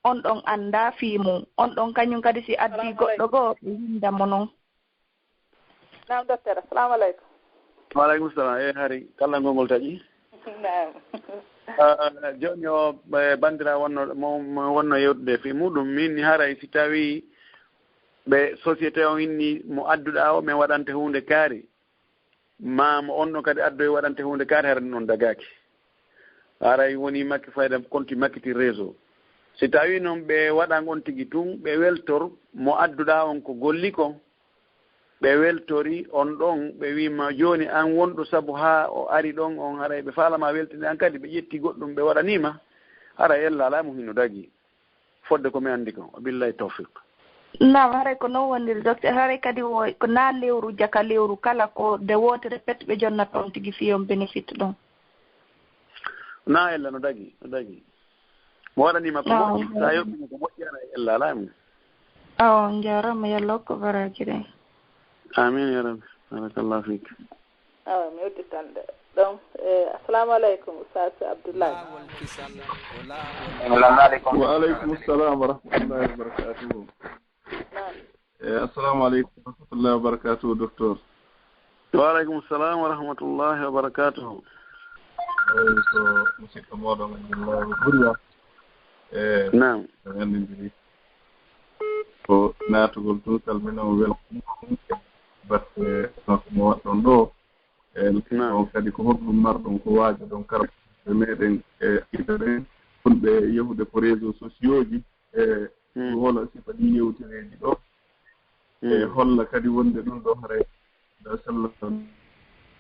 on ɗon anndaa fii mum. On ɗon kañum kadi si addii goɗɗo goo, ɓe winnda mo non. Naam, docteur, assalamu aleykum. Wa aleykum salam. E hari, kallangol ngol taƴi. Naam. Ah, ah, jooni o, eh, banndiraa wonno, mo, mo wonno yewtude fii muɗum, min ni haray si tawii ɓe société on inni mo adduɗaa o, men waɗante huunde kaari, maa mo on ɗon kadi addoyi waɗante huunde kaari, haray ɗum ɗon dagaaki. Haray woni makki fayda konti makkiti réseau. Si tawii non ɓe waɗan on tigi tun, ɓe weltor mo adduɗaa on ko golli kon, ɓe weltori on ɗon, ɓe wi'i ma, "Jooni an wonɗo sabu haa o ari ɗon on, haray ɓe faala ma weltinde an kadi, ɓe ƴetti goɗɗum ɓe waɗanii ma, haray ella alaa mo hino dagi." Fodde ko mi anndi kon. Wa billahi tawfiq. Naam, haray ko non woniri, docteur. Haray kadi wo, ko naa lewru jaka lewru kala, ko nde wootere pet ɓe jonnata on tigi fii on benefit ɗon. Naa ella no dagi, no dagi. Mo waɗanii ma ko moƴƴi, sa yoɓii mo ko moƴƴi, haray ella alaa e mum. Awa, on jaaraama, yo Allah hokku baraaji ɗen. Amin ya rabbi. Barakallahu fik. Awa, mi udditan ɗe. Donc, eh, assalamu aleykum, Oustaz Abdoulaye. Wa aleykum salam wa rahmatullahi wa barakatuhu. Naam. Eh, assalamu aleykum wa rahmatullahi wa barakatuhu, docteur. Wa aleykum salam wa rahmatullahi wa barakatuhu. Eyi, ko musidɗo mooɗon Abdullahi Buriya. E Naam. en nanndindiri ko naatugol tun, salminama, welcome. Batte no mo waɗɗon ɗo. E Naam. On kadi ko honɗum marɗon ko waajoɗon karɓe meɗen e ɓe fulɓe yahude ko réseau sociaux ji e Mm. holo sifa ɗi yewtereeji ɗo. E Mm. holla kadi wonde ɗum ɗo haray da sallam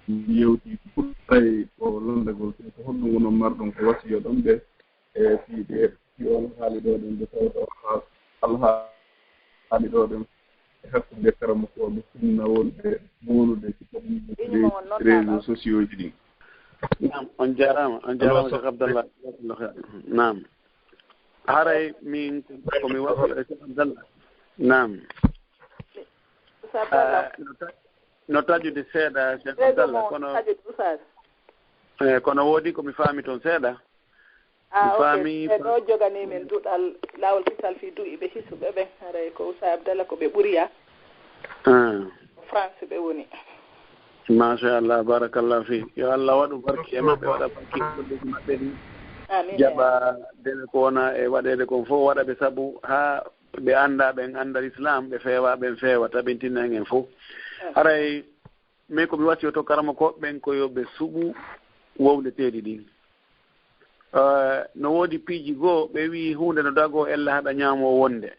yewti ko ɓuray ko landagol tun, ko honɗum wonon marɗon ko wasiyoɗon ɓe e fii ɗe fii on haali ɗo ɗen de tawta on haal alhaali ɗo ɗen e hakkunde karamokooɓe sunna wonɓe mownude si tawi Ɓeyni mo on noon réseau naɗa. Sociaux ji ɗin. Naam, on jaaraama, on jaaraama Cheikh Abdallah. Jazakallah khair. Naam. Haray min ko mi waɗi e Cheikh Abdallah. Naam. Oustaz Abdallah. Ah, no ta- no taƴude seeɗa Cheikh Ɓeydo Abdallah, mo kono taƴude Oustaz. Eh, kono woodi ko mi faami toon seeɗa. Ah, Mi ok. faami. Ɓe ɗo joganimen duɗal laawol kisal fii du'iɓe hisuɓe ɓen. Haray ko Oustaz Abdallah ko ɓe ɓuriya. Ah. France ɓe woni. Machallah, barakallah fi. Yo Allah waɗu barki e maɓɓe, waɗa barki e golleeji maɓɓe ɗi. Amin. Jaɓa dele ko wona e waɗeede kon fof, waɗa ɓe sabu haa ɓe annda, ɓen annda Islam, ɓe feewa, ɓen feewa, tabintina en en fof. Haray min ko mi wasiyoto karamokooɓe ɓen ko yo ɓe suɓu wowleteeɗi ɗin. Eh, no woodi piiji goo, ɓe wi'i huunde no dagoo ella haɗa ñaamoo wonde.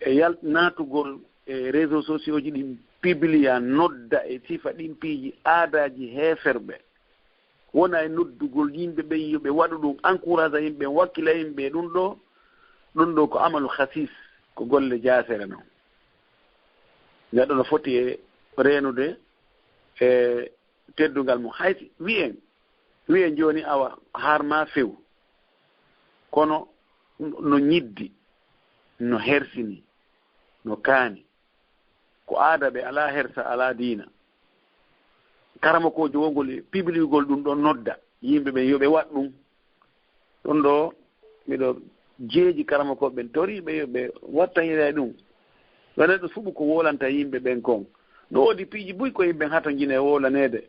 E yal- naatugol e réseau sociaux ji ɗin, pibliya, nodda e sifa ɗin piiji aadaaji heeferɓe. Wona e noddugol yimɓe ɓen yo ɓe waɗu ɗum, encourage yimɓe ɓen, wakkila yimɓe e ɗum ɗo. Ɗum ɗo ko amalu khasis, ko golle jaasere non. Neɗɗo no foti e reenude e teddungal mum. Hay si wi'en, wi'en jooni awa har ma few, kono no ñiddi, no hersini, no kaani. Ko aada ɓe, alaa hersa, alaa diina. Karamokoojo wongol e pibliugol ɗum ɗon nodda yimɓe ɓen yo ɓe waɗ ɗum. Ɗum ɗo miɗo jeeji karamokooɓe ɓen, toriiɓe yo ɓe wattahira e ɗum. Yo neɗɗo suɓu ko wolanta yimɓe ɓen kon. No woodi piiji buy ko yimɓe ɓen hatonjini e wowlaneede.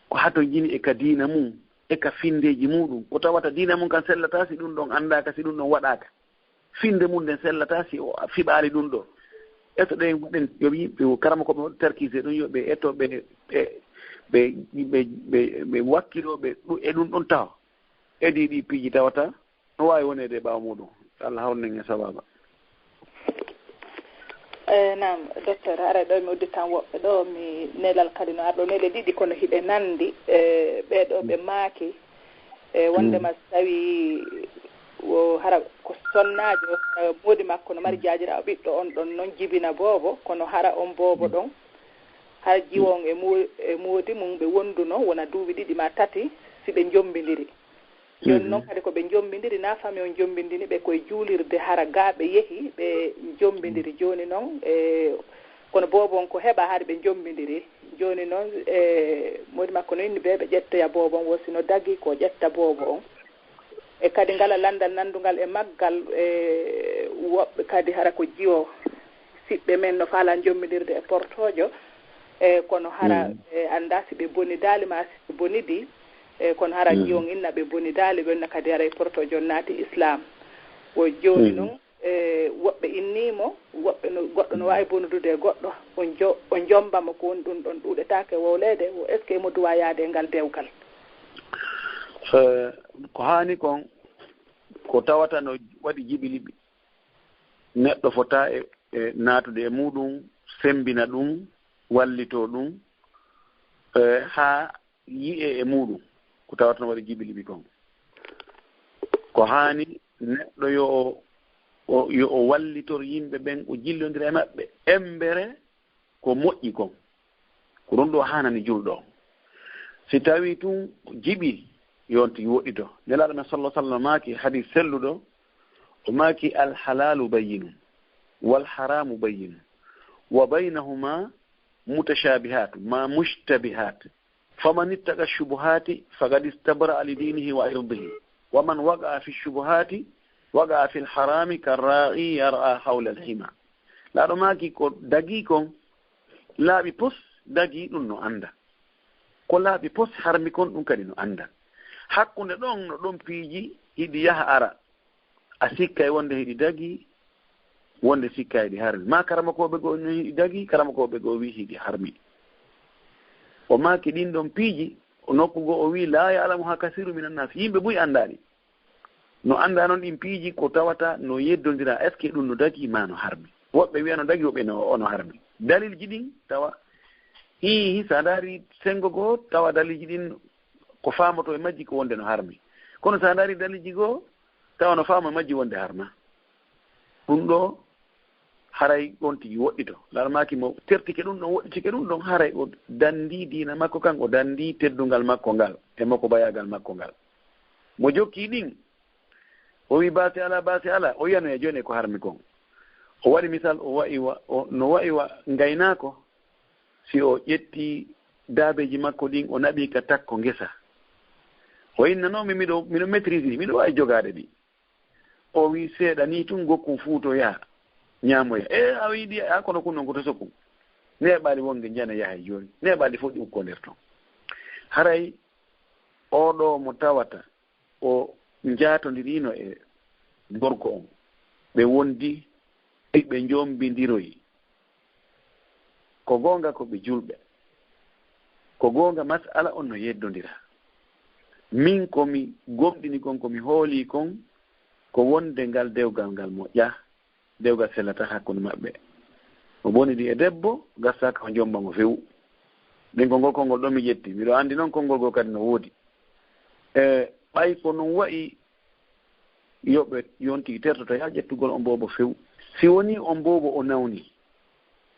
Ko hatonjini e ka diina mum, e ka finndeeji muɗum. Ko tawata diina mum kan sellataa si ɗum ɗon anndaaka, si ɗum ɗon waɗaaka. Finnde mum nden sellataa si o fiɓaali ɗum ɗo. Eto ɗen waɗen yo yimɓe, karamokooɓe waɗu tarkise ɗum, yo ɓe eto ɓe, ɓe, ɓe, ɓe, ɓe, ɓe wakkiloo ɓe ɗu-, e ɗum ɗon tawa. Edi ɗi piiji tawata no waawi woneede e ɓaawo muɗum. Allah hawrinen e sawaaba. Eh, naam, docteur, haray ɗo mi udditan woɓɓe ɗo, mi nelal kadi no arɗo nele ɗiɗi, kono hiɓe nanndi, eh, ɓee ɗo ɓe maaki, eh, wondema so tawii wo hara ko sonnaajo, hara moodi makko no mari jaajiraawo ɓiɗɗo, on ɗon non jibina boobo, kono hara on boobo ɗon, hara jiwo on e mo-, e moodi mum ɓe wonduno wona duuɓi ɗiɗi maa tati, si ɓe njombindiri. Jooni noon kadi ko ɓe njombindiri, na fami on njombindini ɓe koye juulirde, hara gaa ɓe yehi, ɓe njombindiri. Jooni noon, e, kono boobo on ko heɓa hari ɓe njombindiri. Jooni noon, e, moodi makko no inni ɓe, ɓe ƴettoya boobo on, wo si no dagi ko ƴetta boobo on. E kadi ngala lanndal nanndungal e maggal, e, woɓɓe kadi hara ko jiwo siɓɓe men no faalaa njombindirde e portoojo, e, kono hara ɓe anndaa si ɓe bonidaali maa si ɓe bonidi, e, kono hara jiwo on inna ɓe bonidaali, ɓe inna kadi hara e portoojo on naati Islam. Wo jooni noon, e, woɓɓe innii mo, woɓɓe no, goɗɗo no waawi bonudude e goɗɗo, o njo-, o njomba mo, ko woni ɗum ɗon ɗuuɗetaake wowleede, wo est-ce que emo duwaa yaade e ngal dewgal? Eh, ko haani kon, ko tawata no waɗi jiɓi liɓi. Neɗɗo fotaa e, e naatude e muɗum, semmbina ɗum, wallitoo ɗum, e, haa yi'ee e muɗum, ko tawata no waɗi jiɓi liɓi kon. Ko haani neɗɗo yo o, o, yo o wallitor yimɓe ɓen, o jillondira e maɓɓe, embere ko moƴƴi kon. Ko ɗum ɗo haanani julɗo on. Si tawii tun jiɓi, yo on tigi woɗɗito. Nelaaɗo men sallallahu alaihi wasallam maaki, hadis selluɗo, o maaki, "Al halalu bayyinun, wal haramu bayyinun, wa baynahuma mutashabihat, ma mushtabihat. Faman ittaqa shubuhati faqad istabra li dinihi wa irdihi. Wa man waqa fi shubuhati waqa fi lharami karra'i yar'a hawla alhima. Laaɗo maaki ko dagi kon laaɓi pos, dagi ɗum no annda. Ko laaɓi pos harmi kon ɗum kadi no annda. Hakkunde ɗon no ɗon piiji hiɗi yaha ara. A sikkay wonde hiɗi dagi, wonde sikkay hiɗi harmi. Ma karamokooɓe goo no hiɗi dagi, karamokooɓe goo wi hiɗi harmi. O maaki ɗin ɗon piiji, o nokku goo o wi la ya'lamuha kasiru minan nas. Yimɓe buy anndaali. No annda noon ɗin piiji ko tawata no yeddondira, est-ce que ɗum no dagi ma no harmi? Woɓɓe wiya no dagi, woɓɓe no, ono harmi. Dalilji ɗin tawa, hi, hi, sa ndaari senngo goo, tawa dalilji ɗin ko faamoto e majji ko wonde no harmi. Kono sa ndaari dalilji goo, tawa no faamo e majji wonde harma. Ɗum ɗo haray on tigi woɗɗito. Laaɗo maaki mo tertike ɗum ɗon, woɗɗitike ɗum ɗon, haray o danndi diina makko kan, o danndi teddungal makko ngal, e moko bayaagal makko ngal. Mo jokki ɗin, o wi baasi ala, baasi ala, o yiyano e jooni e ko harmi kon. O waɗi misal, o wa'i wa, o, no wa'i wa ngaynaako, si o ƴetti daabeeji makko ɗin, o naɓi ka takko ngesa. O innanoo mi, miɗo, miɗo maîtrise ɗi, miɗo waawi jogaade ɗi. O wi seeɗa ni tun gokkun fuutoya, ñaamoya. E, a wi ɗi, a kono kun non ko to sokkun. Neeɓaali wonde njana yaha e jooni. Neeɓaali fof ɗi ukko nder ton. Haray oo ɗoo mo tawata o njaatondirino e gorko on, ɓe wondi, ɓe njombindiroyi. Ko goonga ko ɓe julɓe. Ko goonga mas'ala on no yeddondira. Min ko mi gomɗini kon, ko mi hooli kon, ko wonde ngal dewgal ngal moƴƴa, dewgal sellata hakkunde maɓɓe. O bonidi e debbo, gasa ka o jomba mo few. Ɗin konngol, konngol ɗo mi ƴetti. Miɗo anndi noon konngol goo kadi no woodi. E ɓay ko noon wa'i, yo ɓe yonti tertoto yaa ƴettugol on boobo few. Si wonii on boobo o nawni,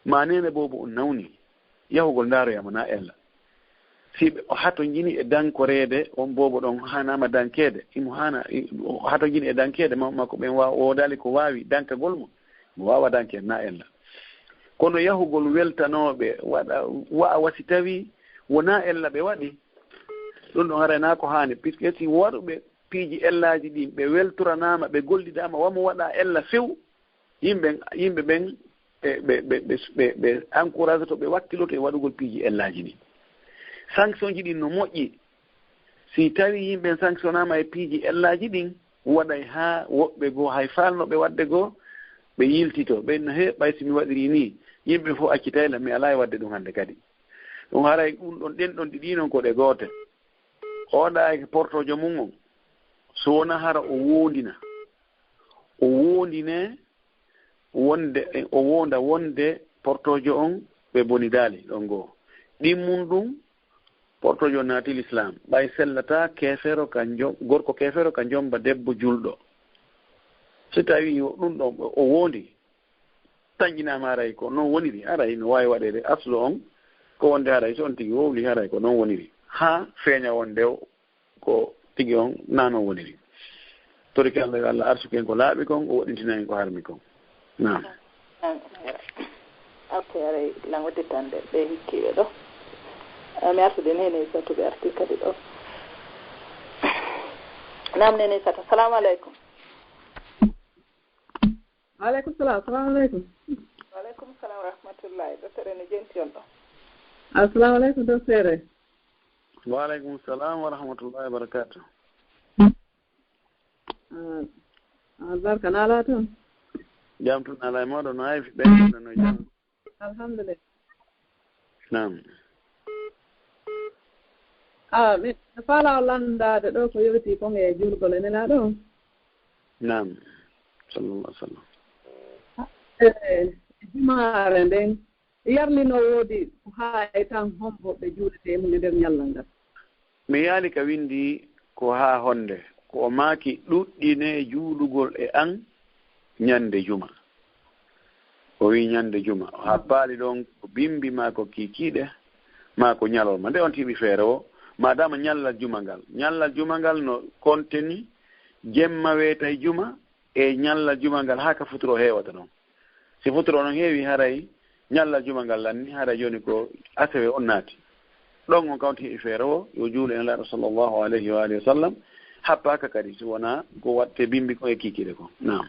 maa neene boobo on nawni, yahugol ndaaroya mo na ella. Si ɓe o hatonjini e dankoreede, on boobo ɗon haanaama dankeede, imo haana, i-, o hatonjini e dankeede, ma-, makko ɓen wa-, woodaali ko waawi dankagol mo, mo waawa dankeede na ella. Kono yahugol weltanooɓe, waɗa, wa'a wa si tawii wonaa ella ɓe waɗi, ɗum ɗon haray naa ko haani, puisque si waɗuɓe piiji ellaaji ɗin, ɓe weltoranaama, ɓe gollidaama, wa mo waɗa ella few, yimɓe, yimɓe ɓen, ɓe, ɓe, ɓe, ɓe, ɓe, ɓe encourage to, ɓe wakkiloto e waɗugol piiji ellaaji ɗin. Sanction ji ɗin no moƴƴi. Si tawii yimɓe sanctionnaama e piiji ellaaji ɗin, waɗay haa woɓɓe goo, hay faalnooɓe waɗde goo, ɓe yiltito. Ɓen no, "He, ɓay si mi waɗirii nii, yimɓe fof accitay lam, mi alaa e waɗde ɗum hannde kadi." Ɗum haray ɗum ɗon, ɗen ɗon ɗiɗi non ko ɗe goote. Oɗa e portoojo mum on, so wona hara o woondina, o woondine wonde, o woonda wonde portoojo on ɓe bonidaali ɗon goo. Ɗimmun ɗum, portoojo on naati lislaam. Ɓay sellataa keefeero ka njo-, gorko keefeero ka jomba debbo julɗo. Si tawii o, ɗum ɗon o woondi, tanƴinaama haray ko noon woniri, haray no waawi waɗeede aslu on, ko wonde haray so on tigi wowli, haray ko noon woniri. Haa feeña wonde o, ko tigi on na noon woniri. Torike Allah yo Allah arsuki en ko laaɓi kon, o woɗɗintina en ko harmi kon. Naam. Naam. Ok, haray lan udditande ɓe hikkiiɓe ɗo. Eh, mi artude Neene Aysatu ɓe arti kadi ɗo. Naam, Neene Aysatu, assalamu aleykum. Waaleykum salam. Assalamu aleykum. Waaleykum salam wa rahmatullahi. Docteur, ene jenti on ɗo. Assalamu aleykum, docteur. Waaleykum salam wa rahmatullahi wa barakatuh. Ah, albarka, na ala toon? Jam tun ala e mooɗon, no ayfi ɓe no jam? Alhamdulillah. Naam. Ah, mi, mi faala o lanndaade ɗo ko yowiti kon e juulgol e Nelaaɗo on. Naam. Sallallahu alaihi wasallam. Eh, jumaare nden, yarli no woodi ko haa e tan hombo ɓe juulete e mum e nder ñallal ngal? Mi yaali ka windi ko haa honde, ko o maaki, "Ɗuɗɗine juulugol e an ñande juma." O wi, "Ñande juma." O habbaali ɗon ko bimbi maa ko kiikiiɗe maa ko ñalorma. Nde on tiiɓi feere o, maadaama ñallal juma ngal, ñallal juma ngal no konteni jemma weetay juma e ñallal juma ngal haa ka futuro heewata ɗon. Si futuro non heewi, haray Ñalla juma ngal lanni, hara jooni ko asewe on naati. Ɗon on kawti e feere o, yo juulu e Nelaaɗo sallallahu alayhi wa alihi wa sallam, happaaka kadi si wonaa ko waɗte bimbi kon e kiikiiɗe kon. Naam.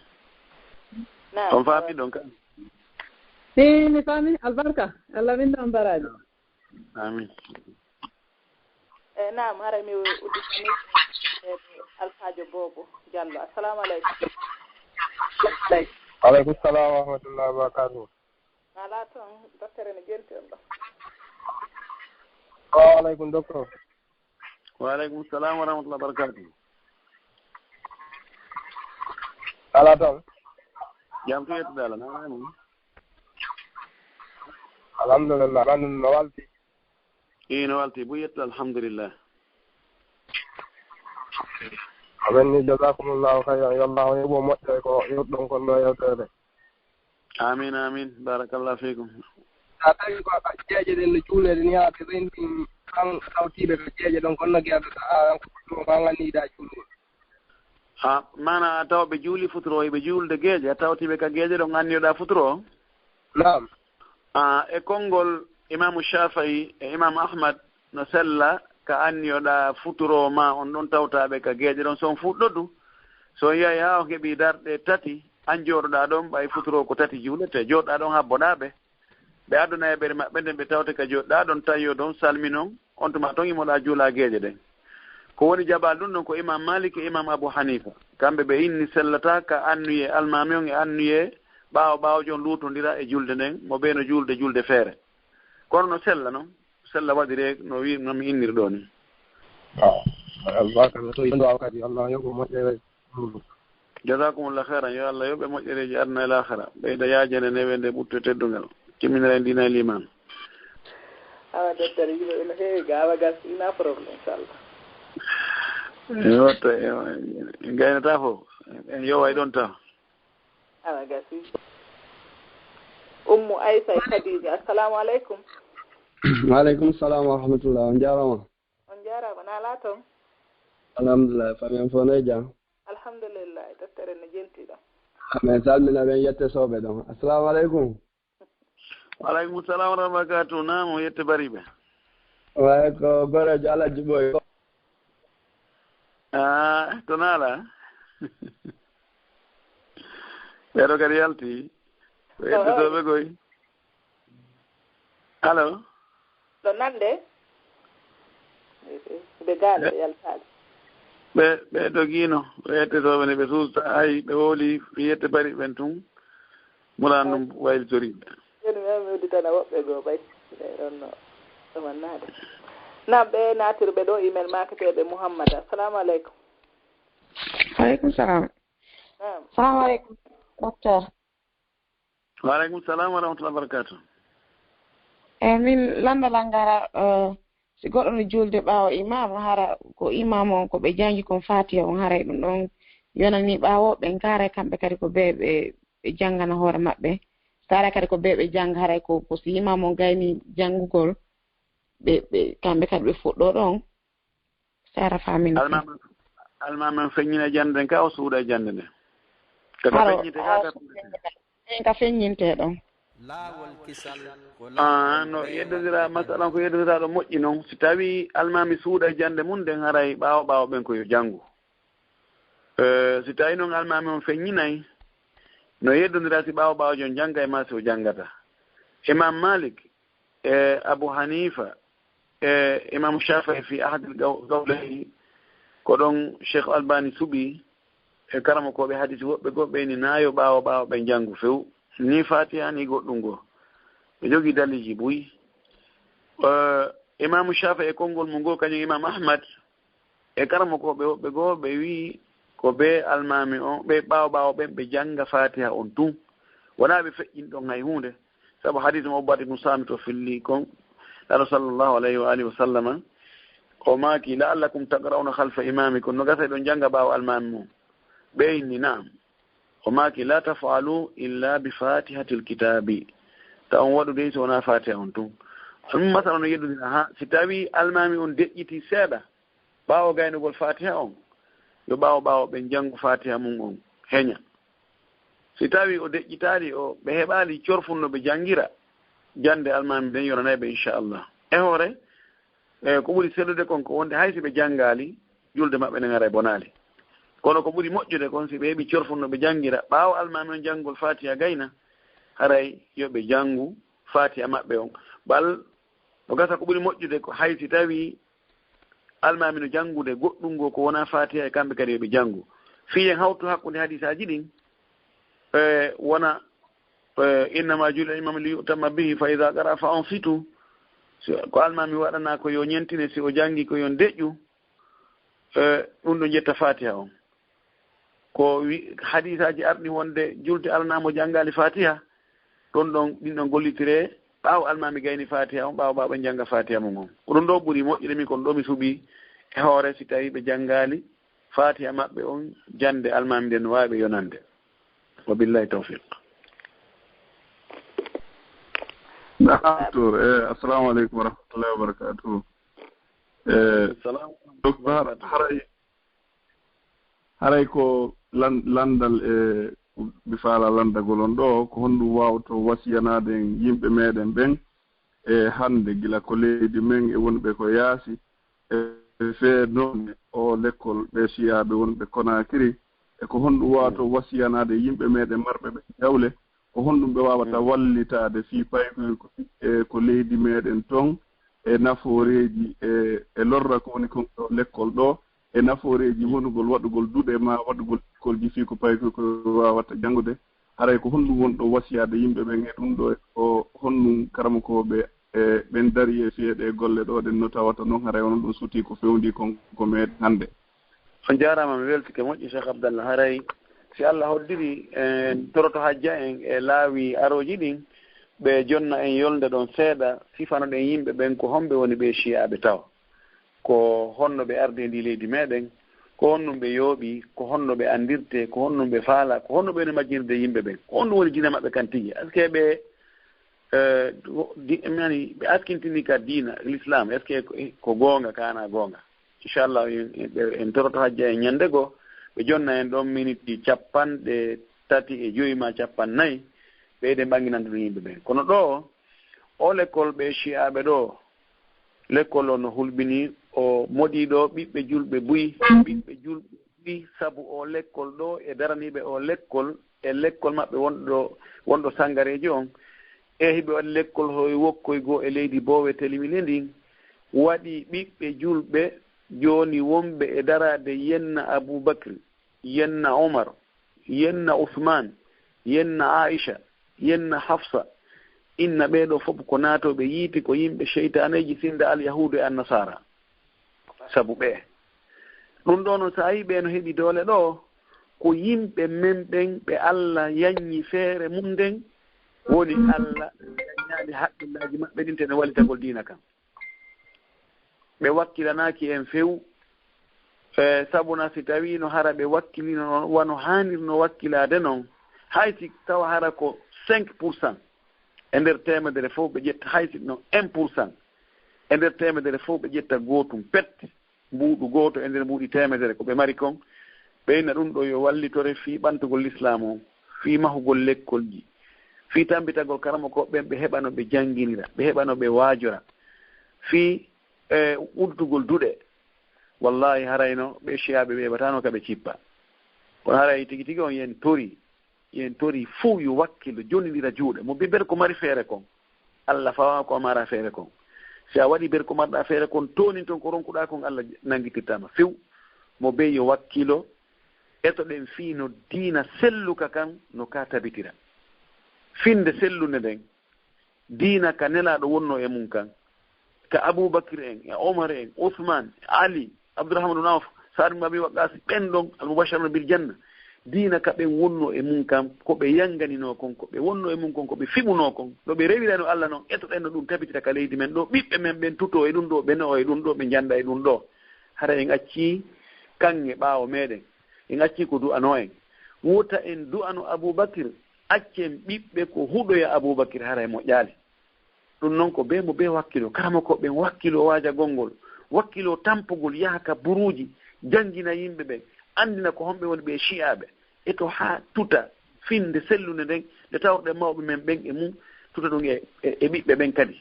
Naam. On faami ɗon ka? Ni, mi faami. Albarka. Allah winda on baraaji. Amin. E, naam, haray mi udditani, e, Alfaajo Boobo Jallo. Assalamu aleykum. Aleykum salam wa rahmatullahi wa barakatuh. Alaa toon, docteur ene jenti on ɗo. Salamu aleykum, docteur. Wa aleykum salam wa rahmatullahi wa barakatuh. Alaa toon. Jam to yettude Allah, na mum. Alhamdulillah, ɓanndu no walti. Ino walti, bu yettu, alhamdulillah. Amin ni, jazakumullahu khayran. Yo Allah yoɓu moƴƴere ko yoɓɗon kon ɗo yewtere. Amin, amin. Barakallah fikum. A tawi ko ka jeeje ɗen no juuleede ni, haa ɓe renndi kan tawtiiɓe ka jeeje ɗon, kono no geeɓe ka an ko ɗum an anniyiɗaa juulde. Ha, mana a tawa ɓe juuli futuro, ɓe juulde geeje, a tawtiiɓe ka geeje ɗon anniyoɗaa futuro? Naam. A, e konngol Imaamu Shaafi'i e Imaamu Ahmad, no sella ka anniyoɗaa futuro ma on ɗon tawtaaɓe ka geeje ɗon, so on fuɗɗodu, so on yahi haa on heɓi darɗe tati, an jooɗoɗaa ɗon, ɓay futuro ko tati juulete, jooɗoɗaa ɗon habboɗaaɓe. Ɓe adduna e ɓere maɓɓe nden ɓe tawte ka jooɗoɗaa ɗon, tawi yo ɗon salminon, on tuma ton imoɗaa juula geeje ɗen. Ko woni jabaali ɗum ɗon ko Imam Malik e Imam Abu Hanifa. Kamɓe ɓe inni sellataa ka annuye almaami on e annuye ɓaawo ɓaawo jon luutondira e julde nden, mo ɓe no juulde julde feere. Kono no sella non, sella waɗiree no wi-, no mi inniri ɗoo ni. Awa. Albarka no to yindo aw kadi Allah yoɓu moƴƴere. Jazakumullah khairan, yo Allah yoɓe moƴƴereeji aduna e laakhara, ɓeyda yaajande newende ɓuttu e teddungal, timminira en diina e liimaan. Awa, docteur, yimɓe ɓe no heewi ga, awa gas, ina problème, inchallah. Yo, to, en gaynataa fof, en yoway ɗon taw. Awa gasi. Ummu Aysa e Khadija, assalamu aleykum. Wa aleykum salam wa rahmatullah, on jaaraama. On jaaraama, na alaa toon? Alhamdulillah, famille am fof no e jam? Alhamdulillah, docteur en no jenti ɗo. Amin salmina ɓen yettetooɓe ɗon. Assalamu aleykum. Wa aleykum salam wa rahmatullahi wa barakatuh. Naam, yette bariiɓe. Way ko goreejo Alhaji Ɓooy. Ah, to naala. Ɓeeɗo kadi yalti. Ko yettotooɓe koy. Allo? Ɗo nande? Ɓe gaale ɓe yaltaade. Ɓe, ɓe dogiino, ɓe yettotooɓe ne ɓe suusta, ay, ɓe hooli, ɓe yette bari ɓen tun. Mulan ɗum waylitoriiɓe. Jooni mi mi udditana woɓɓe goo ɓay. Ɓe ɗon no ɗumannaade. Naam, ɓe naatirɓe ɗo email maaketeeɓe Muhammad. Assalamu aleykum. Aleykum salam. Naam. Salamu aleykum, docteur. Wa aleykum salam wa rahmatullahi wa barakatuh. Eyi, min lanndal an ngara, eh, si goɗɗo no juulde ɓaawo imaam, hara ko imaam on ko ɓe janngi kon Faatiha on, haray ɗum ɗon yonanii ɓaawo ɓen, ka haray kamɓe kadi ko ɓe ɓe ɓe janngana hoore maɓɓe, ka haray kadi ko ɓe ɓe jannga, haray ko ko si imaam on gayni janngugol, ɓe ɓe kamɓe kadi ɓe fuɗɗoo ɗon. Sara famin. Almami, almami on feññina jannde nden ka o suuɗa jannde nden. Kaka feññinte ka ka suuɗete. Min ka feññinte ɗon. Laawol kisal ko Ah, no yeddondira masalan ko yeddondira ɗo moƴƴi noon. Si tawi almami suuɗa jannde mum nden haray ɓaawo ɓaawo ɓen ko yo janngu. Eh, si tawi noon almami on feññinay, no yeddondira si ɓaawo ɓaawo jon jannga e ma si o janngata. Imam Malik, e Abu Hanifa, e Imam Shafii fi ahadil gaw-, gawlayni, ko ɗon Cheikh Albani suɓi e karamokooɓe hadisi woɓɓe goo ɓe ni naayo ɓaawo ɓaawo ɓe njanngu few. Ni Fatiha ni goɗɗum goo. Ɓe jogii daliji buy. Eh, Imam Shafii e konngol mum ngol kañum Imam Ahmad e karamokooɓe woɓɓe goo ɓe wi'i ko ɓe almaami on, ɓe ɓaawo ɓaawo ɓen ɓe jannga Fatiha on tun. Wonaa ɓe feƴƴin ɗon hay huunde. Sabu hadis mo Ubaadatu bnu Saamit o filli kon, Laɗo sallallahu alayhi wa alihi wa sallama, o maaki, "La'allakum taqra'una khalfa imamikum, no gasa eɗon jannga ɓaawo almaami mon." Ɓe inni, "Na'am." O maaki, "La taf'alu illa bi fatihatil kitabi." Ta on waɗu dey so wonaa Fatiha on tun. Ɗum masala no yeddondira ha, si tawi almaami on deƴƴiti seeɗa, ɓaawo gaynugol Fatiha on, yo ɓaawo ɓaawo ɓen janngu Fatiha mum on, heña. Si tawi o deƴƴitaali, o, ɓe heɓaali corfun no ɓe janngira, jannde almaami nden yonanay ɓe, inchallah. E hoore, e ko ɓuri sellude kon ko wonde hay si ɓe janngaali, julde maɓɓe nden haray bonaali. Kono ko ɓuri moƴƴude kon, si ɓe heɓi corfun no ɓe janngira, ɓaawo almaami on janngol Faatiha gayna, haray yo ɓe janngu Faatiha maɓɓe on. Bal, no gasa ko ɓuri moƴƴude ko hay si tawii almaami no janngude goɗɗun goo ko wonaa Faatiha, e kamɓe kadi yo ɓe janngu. Fii en hawtu hakkunde hadiisaaji ɗin, e, wona, e, "Innama ju'ila al-imamu li yu'tamma bihi, fa idha qara'a fa ansitu." Si, ko almaami waɗanaa ko yo ñentine, si o janngi ko yo deƴƴu, e, ɗun ɗon ƴetta Faatiha on. Ko wi-, hadiisaaji arɗi wonde julde alanaa mo janngaali Faatiha, ɗon ɗon, ɗin ɗon gollitiree ɓaawo almaami gayni Faatiha on, ɓaawo ɓaawo ɓe jannga Faatiha mum on. Ko ɗun ɗoo ɓuri moƴƴude min, kono ɗoo mi suɓii e hoore si tawii ɓe janngaali Faatiha maɓɓe on, jannde almaami nden no waawi ɓe yonande. Wa billahi tawfiq. Naam, docteur. Eh, assalamu aleykum wa rahmatullahi wa barakatuhu. Eh, Salam. Docteur, haray, haray ko lan-, lanndal, e mi faala lanndagol on ɗoo, ko honɗum waawto wasiyanaade en yimɓe meɗen ɓen, e hannde, gila ko leydi men e wonɓe ko yaasi, e fee noon o lekkol ɓe siyaaɓe wonɓe Konaakiri, e ko honɗum waawto wasiyanaade yimɓe meɗen marɓe ɓe jawle, ko honɗum ɓe waawata wallitaade fii paykoy ko, e ko leydi meɗen ton, e nafooreeji, e, e lorra ko woni kon ɗoo lekkol ɗoo, e nafooreeji wonugol waɗugol duɗe maa waɗugol lekkolji fii ko paykoy ko waawata janngude. Haray ko honɗum wonɗo wasiyaade yimɓe ɓen e ɗum ɗoo, e ko honɗum karamokooɓe, e, ɓen dari e fii e ɗee golle ɗoo ɗen no tawata non, haray onon ɗum suuti ko fewndii kon ko meɗen hannde? On jaaraama, mi weltike moƴƴi, Cheikh Abdallah. Haray si Allah hoddiri, en toroto hajja en e laawi arooji ɗin, ɓe jonna en yolnde ɗon seeɗa, sifanoɗen yimɓe ɓen ko homɓe woni ɓee siyaaɓe tawa. Ko honno ɓe ardi e ndii leydi meɗen, ko honɗum ɓe yooɓi, ko honno ɓe anndirtee, ko honɗum ɓe faalaa, ko honno ɓe woni majjirde yimɓe ɓen, ko honɗum woni diina maɓɓe kan tigi. Est-ce que ɓe, eh, di-, mani, ɓe askintini ka diina, l'islam, est-ce que ko, ko goonga, kaana goonga? Inchallah, en, en, en toroto hajja en ñannde goo, ɓe jonna en ɗon miniti capanɗe tati e jowi maa capannay, ɓeyden ɓannginande ɗum yimɓe ɓen. Kono ɗoo, oo lekkol ɓe siyaaɓe ɗoo, lekkol on no hulɓinii, o moɗii ɗoo ɓiɓɓe julɓe buy, ɓiɓɓe julɓe buy, sabu oo lekkol ɗoo e daraniiɓe oo lekkol, e lekkol maɓɓe wonɗo, wonɗo Sangareejo on, e hiɓe waɗi lekkol hoy wokkoy goo e leydi Boowe Telimile ndin, waɗi ɓiɓɓe julɓe jooni wonɓe e daraade yenna Abubakri, yenna Omar, yenna Usmaan, yenna Aisha, yenna Hafsa, inna ɓee ɗoo fof ko naatooɓe yiite, ko yimɓe seytaaneeji, sinda Alyahuudu e Annasaara. Sabu ɓee. Ɗum ɗoo noon, so a yii ɓee no heɓi doole ɗoo, ko yimɓe men ɓen ɓe Alla yaññi feere mum nden, woni Alla yaññaali haqqillaaji maɓɓe ɗin, te no wallitagol diina kan. Ɓe wakkilanaaki en few, e, sabuna si tawiino hara ɓe wakkilino noon wano haanirno wakkilaade noon, hay si tawa hara ko cinq pour cent e nder teemedere fof ɓe ƴetta, hay si no un pour cent e nder teemedere fof ɓe ƴetta gootum pet, mbuuɗu gooto e nder mbuuɗi teemedere ko ɓe mari kon, ɓe inna ɗum ɗo yo wallitore fii ɓantugol Lislaam on, fii mahugol lekkolji, fii tammbitagol karamokooɓe ɓen ɓe heɓa no ɓe jannginira, ɓe heɓa no ɓe waajora, fii, e, uddugol duɗe. Wallaahi, harayno ɓe siyaaɓe ɓe heɓataano ka ɓe cippa. Kono haray tigi tigi on yen tori, yen tori fuu yo wakkilo, jonnindira juuɗe. Mo ɓe ber ko mari feere kon, Alla fawa ko a mara feere kon. Si a waɗi ber ko marɗa feere kon, toonin ton ko ronkuɗa kon, Alla nanngitirta ma few. Mo ɓe yo wakkilo, etoɗen fii no diina selluka kan, no ka tabitira. Finnde sellunde nden, diina ka Nelaaɗo wonnoo e mum kan, ka Abubakir en, e Omar en, Usmaan, Ali, Abdurrahmaan ibn Awf, Saad ibn Abi Waqqaas, ɓen ɗon al-mubashsharuna bil janna. Diina ka ɓen wonnoo e mum kan, ko ɓe yannganinoo kon, ko ɓe wonnoo e mum kon, ko ɓe fiɓunoo kon, no ɓe rewirano Alla non, etoɗen no ɗum tabitira ka leydi men ɗo, ɓiɓɓe men ɓen tutoo e ɗum ɗo, ɓe ne'oo e ɗum ɗo, ɓe njannda e ɗum ɗo. Hara en accii kaŋŋe ɓaawo meɗen, en accii ko du'anoo en. Wota en du'ano Abubakir, accen ɓiɓɓe ko huɗoya Abubakir, hara e moƴƴaali. Ɗum noon ko bee mo bee wakkilo, karamokooɓe ɓen wakkilo waajagol ngol, wakkilo tampugol, yaha ka buruuji, janngina yimɓe ɓen, anndina ko honɓe woni ɓe Shi'aaɓe. E to haa tuta finnde sellunde nden, nde tawruɗen mawɓe men ɓen e mum, tuta ɗum e, e, e ɓiɓɓe ɓen kadi,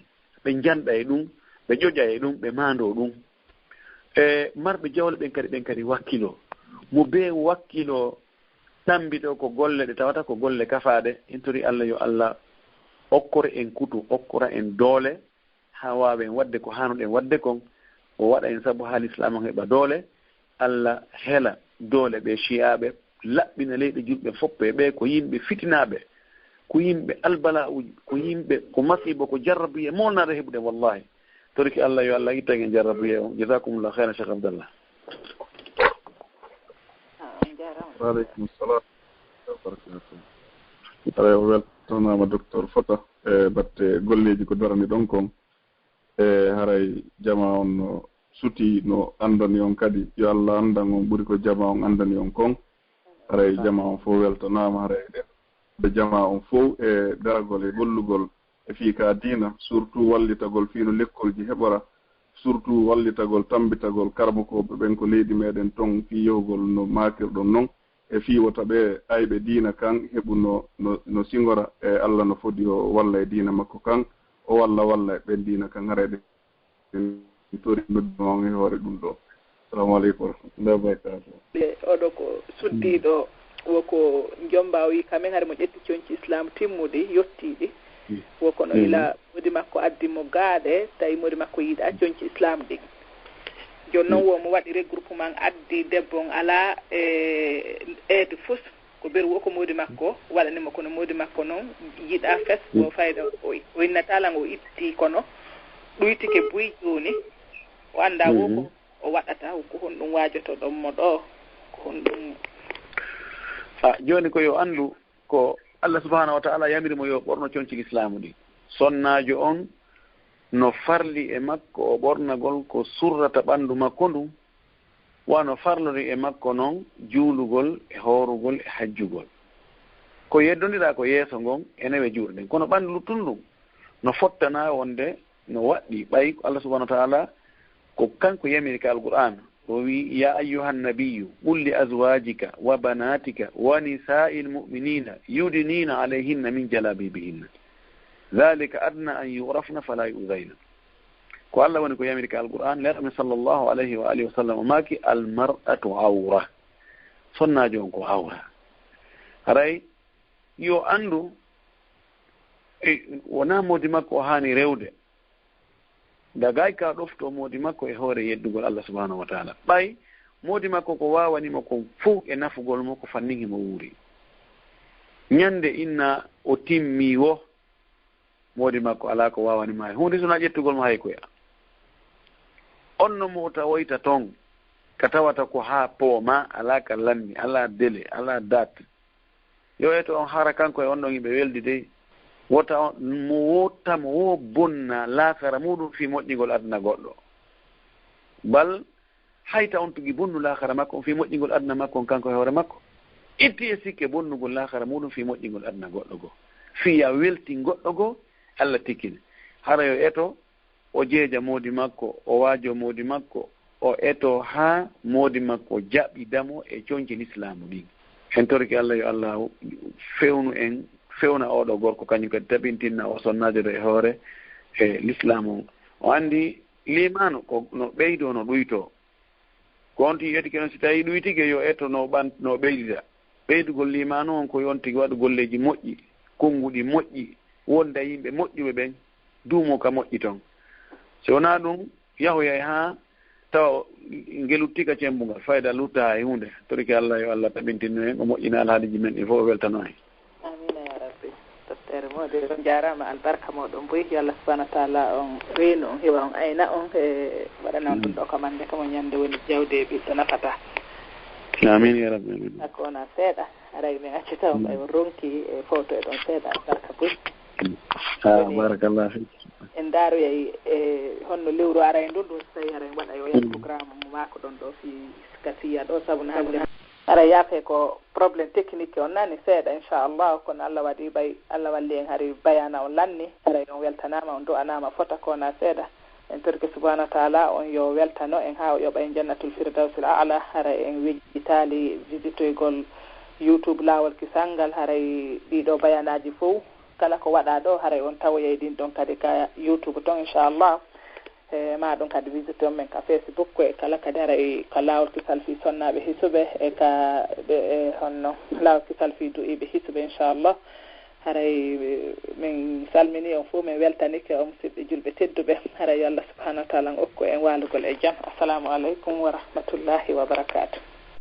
ɓe njannda e ɗum, ɓe ƴoƴa e ɗum, ɓe maandoo ɗum. E marɓe jawle ɓen kadi, ɓen kadi wakkiloo. Mo bee wakkiloo, tammbitoo ko golle ɗe tawata ko golle kafaaɗe. En tori Allah yo Allah okkore en kutu, okkora en doole, haa waawen waɗde ko haanuɗen waɗde kon. O waɗa en sabu haa Lislaam on heɓa doole. Allah hela doole ɓe Shi'aaɓe, laɓɓina leyɗe julɓe fof e ɓe ko yimɓe fitinaaɓe, ko yimɓe albalaa'uji, ko yimɓe, ko masiibo, ko jarrabuye molnaaɗo heɓude, wallahi. Toriki Allah yo Allah ittan en jarrabuye on. Jazakumullah khairan, Cheikh Abdallah. Waaleykum salam wa rahmatullahi wa barakatuh. Aray, o weltanaama, Docteur Fota, e batte golleeji ko darani ɗon kon. E haray jama on no suti, no anndani on kadi. Yo Allah anndan on ɓuri ko jama on anndani on kon. Haray jama on fof weltanaama, haray ɗen. Ɓe jama on fof e daragol e gollugol e fii ka diina, surtout wallitagol fii no lekkolji heɓora, surtout wallitagol, tammbitagol karamokooɓe ɓen ko leydi meɗen ton, fii yehugol no maakirɗon non, e fii wota ɓe ayɓe diina kan heɓu no, no, no singora, e Allah no fodi o walla e diina makko kan, o walla, walla e ɓen diina kan, haray ɗe en tori noddu ma on e hoore ɗum ɗo. Assalamu aleykum wa rahmatullahi wa barakatuh. E oɗo ko suddiiɗo, wo ko Jomba o wi kamen, hari mo ƴetti conci Islam timmuɗi, yottiiɗi. Wo kono ila modi makko addi mo gaaɗe, tawi modi makko yiɗa conci Islam ɗin. Jooni noon wo mo waɗi regroupement, addi debbo on alaa e aide fus, ko beru wo ko moodi makko waɗani mo, kono moodi makko noon yiɗa fes, wo fayda, o, o innata lan, o itti, kono ɗuytike buy jooni, o annda wo ko o waɗata, ko honɗum waajotoɗon mo ɗo, ko honɗum? A, jooni ko yo anndu ko Allah subhanahu wa ta'ala yamiri mo yo ɓorno conci Lislaamu ɗin. Sonnaajo on no farli e makko o ɓornagol ko surrata ɓanndu makko ndun, wano farlori e makko non juulugol e hoorugol e hajjugol. Ko yeddondiraa ko yeeso ngon e newe juuɗe ɗen. Kono ɓanndu luttun ndun no fottana wonde no waɗɗi, ɓay ko Allah subhanahu wa ta'ala ko kanko yamiri ka Alqur'aan. O wi, "Ya ayyuhan nabiyyu, qul li azwajika wa banatika wa nisa'il mu'minina yudnina alayhinna min jalabibihinna. Dhalika adna an yu'rafna fala yu'dhayna." Ko Allah woni ko yamiri ka Alqur'aan, Nelaaɗo men sallallahu alayhi wa alihi wa sallam o maaki, "Al mar'atu awra." Sonnaajo on ko awra. Haray yo anndu, e, wonaa moodi makko o haani rewde. Dagay ka ɗofto moodi makko e hoore yeddugol Allah subhanahu wa ta'ala. Ɓay moodi makko ko waawani mo kon fow e nafugol mo ko fannin himo wuuri. Ñande inna o timmi wo, moodi makko alaa ko waawani ma e huunde, sona ƴettugol mo hay koya. On no mo tawoyta ton, ka tawata ko haa pooma, alaa ka lanni, alaa délai, alaa date. Yo eto on hara kanko e on ɗon yimɓe weldi dey. Wota on, mo wota mo wo bonna laakara muɗum fii moƴƴingol aduna goɗɗo. Bal hayta on tugi bonnu laakara makko on fii moƴƴingol aduna makko on kanko e hoore makko. Itti e sikke bonnugol laakara muɗum fii moƴƴingol aduna goɗɗo goo. Fii ya weltin goɗɗo goo, Allah tikkini. Hara yo eto o jeeja moodi makko, o waajo moodi makko, o eto haa moodi makko jaɓida mo e conci Lislaamu ɗin. En torike Allah yo Allah fewnu en, fewna oɗo gorko, kañum kadi tabintinna o sonnaajo ɗo e hoore e Lislaamu on. O anndi liimaanu ko no ɓeydoo, no ɗuytoo. Ko on tigi etike noon, si tawii ɗuytike, yo eto no ɓan-, no ɓeydita. Ɓeydugol liimaanu on ko yo on tigi waɗu golleeji moƴƴi, konnguɗi moƴƴi, wonda e yimɓe moƴƴuɓe ɓen, duumo ka moƴƴi ton. Si wonaa ɗum, yahoyay haa tawa ngel luttii ka cemmbungal, fayda luttaa e huunde. Torike Allah, yo Allah tabintinno en, o moƴƴina alhaaliiji men ɗin fof, o weltano en. Amiina yaa Rabbi. Docteur Mody, on njaaraama, albarka mooɗon buy. Yo Allah subhanahu wa taala on reenu on, heɓa on ayna on, e waɗana on ɗum ɗo ko mande kam, o ñande woni jawdi e ɓiɗɗo nafata. Amiin yaa Rabbi, amiin. Hakko wona seeɗa, haray min accata on, ɓay on ronki e fowto e ɗon seeɗa, albarka buy. Ah, barakallahu fik. En ndaaroyay e honno lewru aray ndu, ndu so tawi haray waɗa yo yah programme mo maako ɗon ɗo fii ka siya ɗo, sabu no hannde. Haray yaafe ko problème technique on nani seeɗa, inchallah, kono Allah waɗi ɓay, Allah walli en hari bayana on lanni. Haray on weltanaama, on du'anaama fota ko wona seeɗa. En torike subhanahu wa taala on yo weltano en haa o yoɓa en jannatul firdawsil a'la. Haray en wejjitaali visitoygol YouTube Laawol Kisal Ngal, haray ɗiɗo bayanaaji fow Kala ko waɗaa ɗo, haray on tawoyay ɗin ɗon kadi ka YouTube ton, inchallah. E ma ɗum kadi visite on men ka Facebook, e kala kadi haray ka Laawol Kisal fii Sonnaaɓe Hisuɓe, e ka ɓe, e honno, Laawol Kisal fii Du'iiɓe Hisuɓe, inchallah. Haray, e, min salmini on fof, min weltanike on, musidɓe julɓe tedduɓe. Haray yo Allah subhanahu wa taala okku en waalugol e jam. Assalamu aleykum wa rahmatullahi wa barakatuh.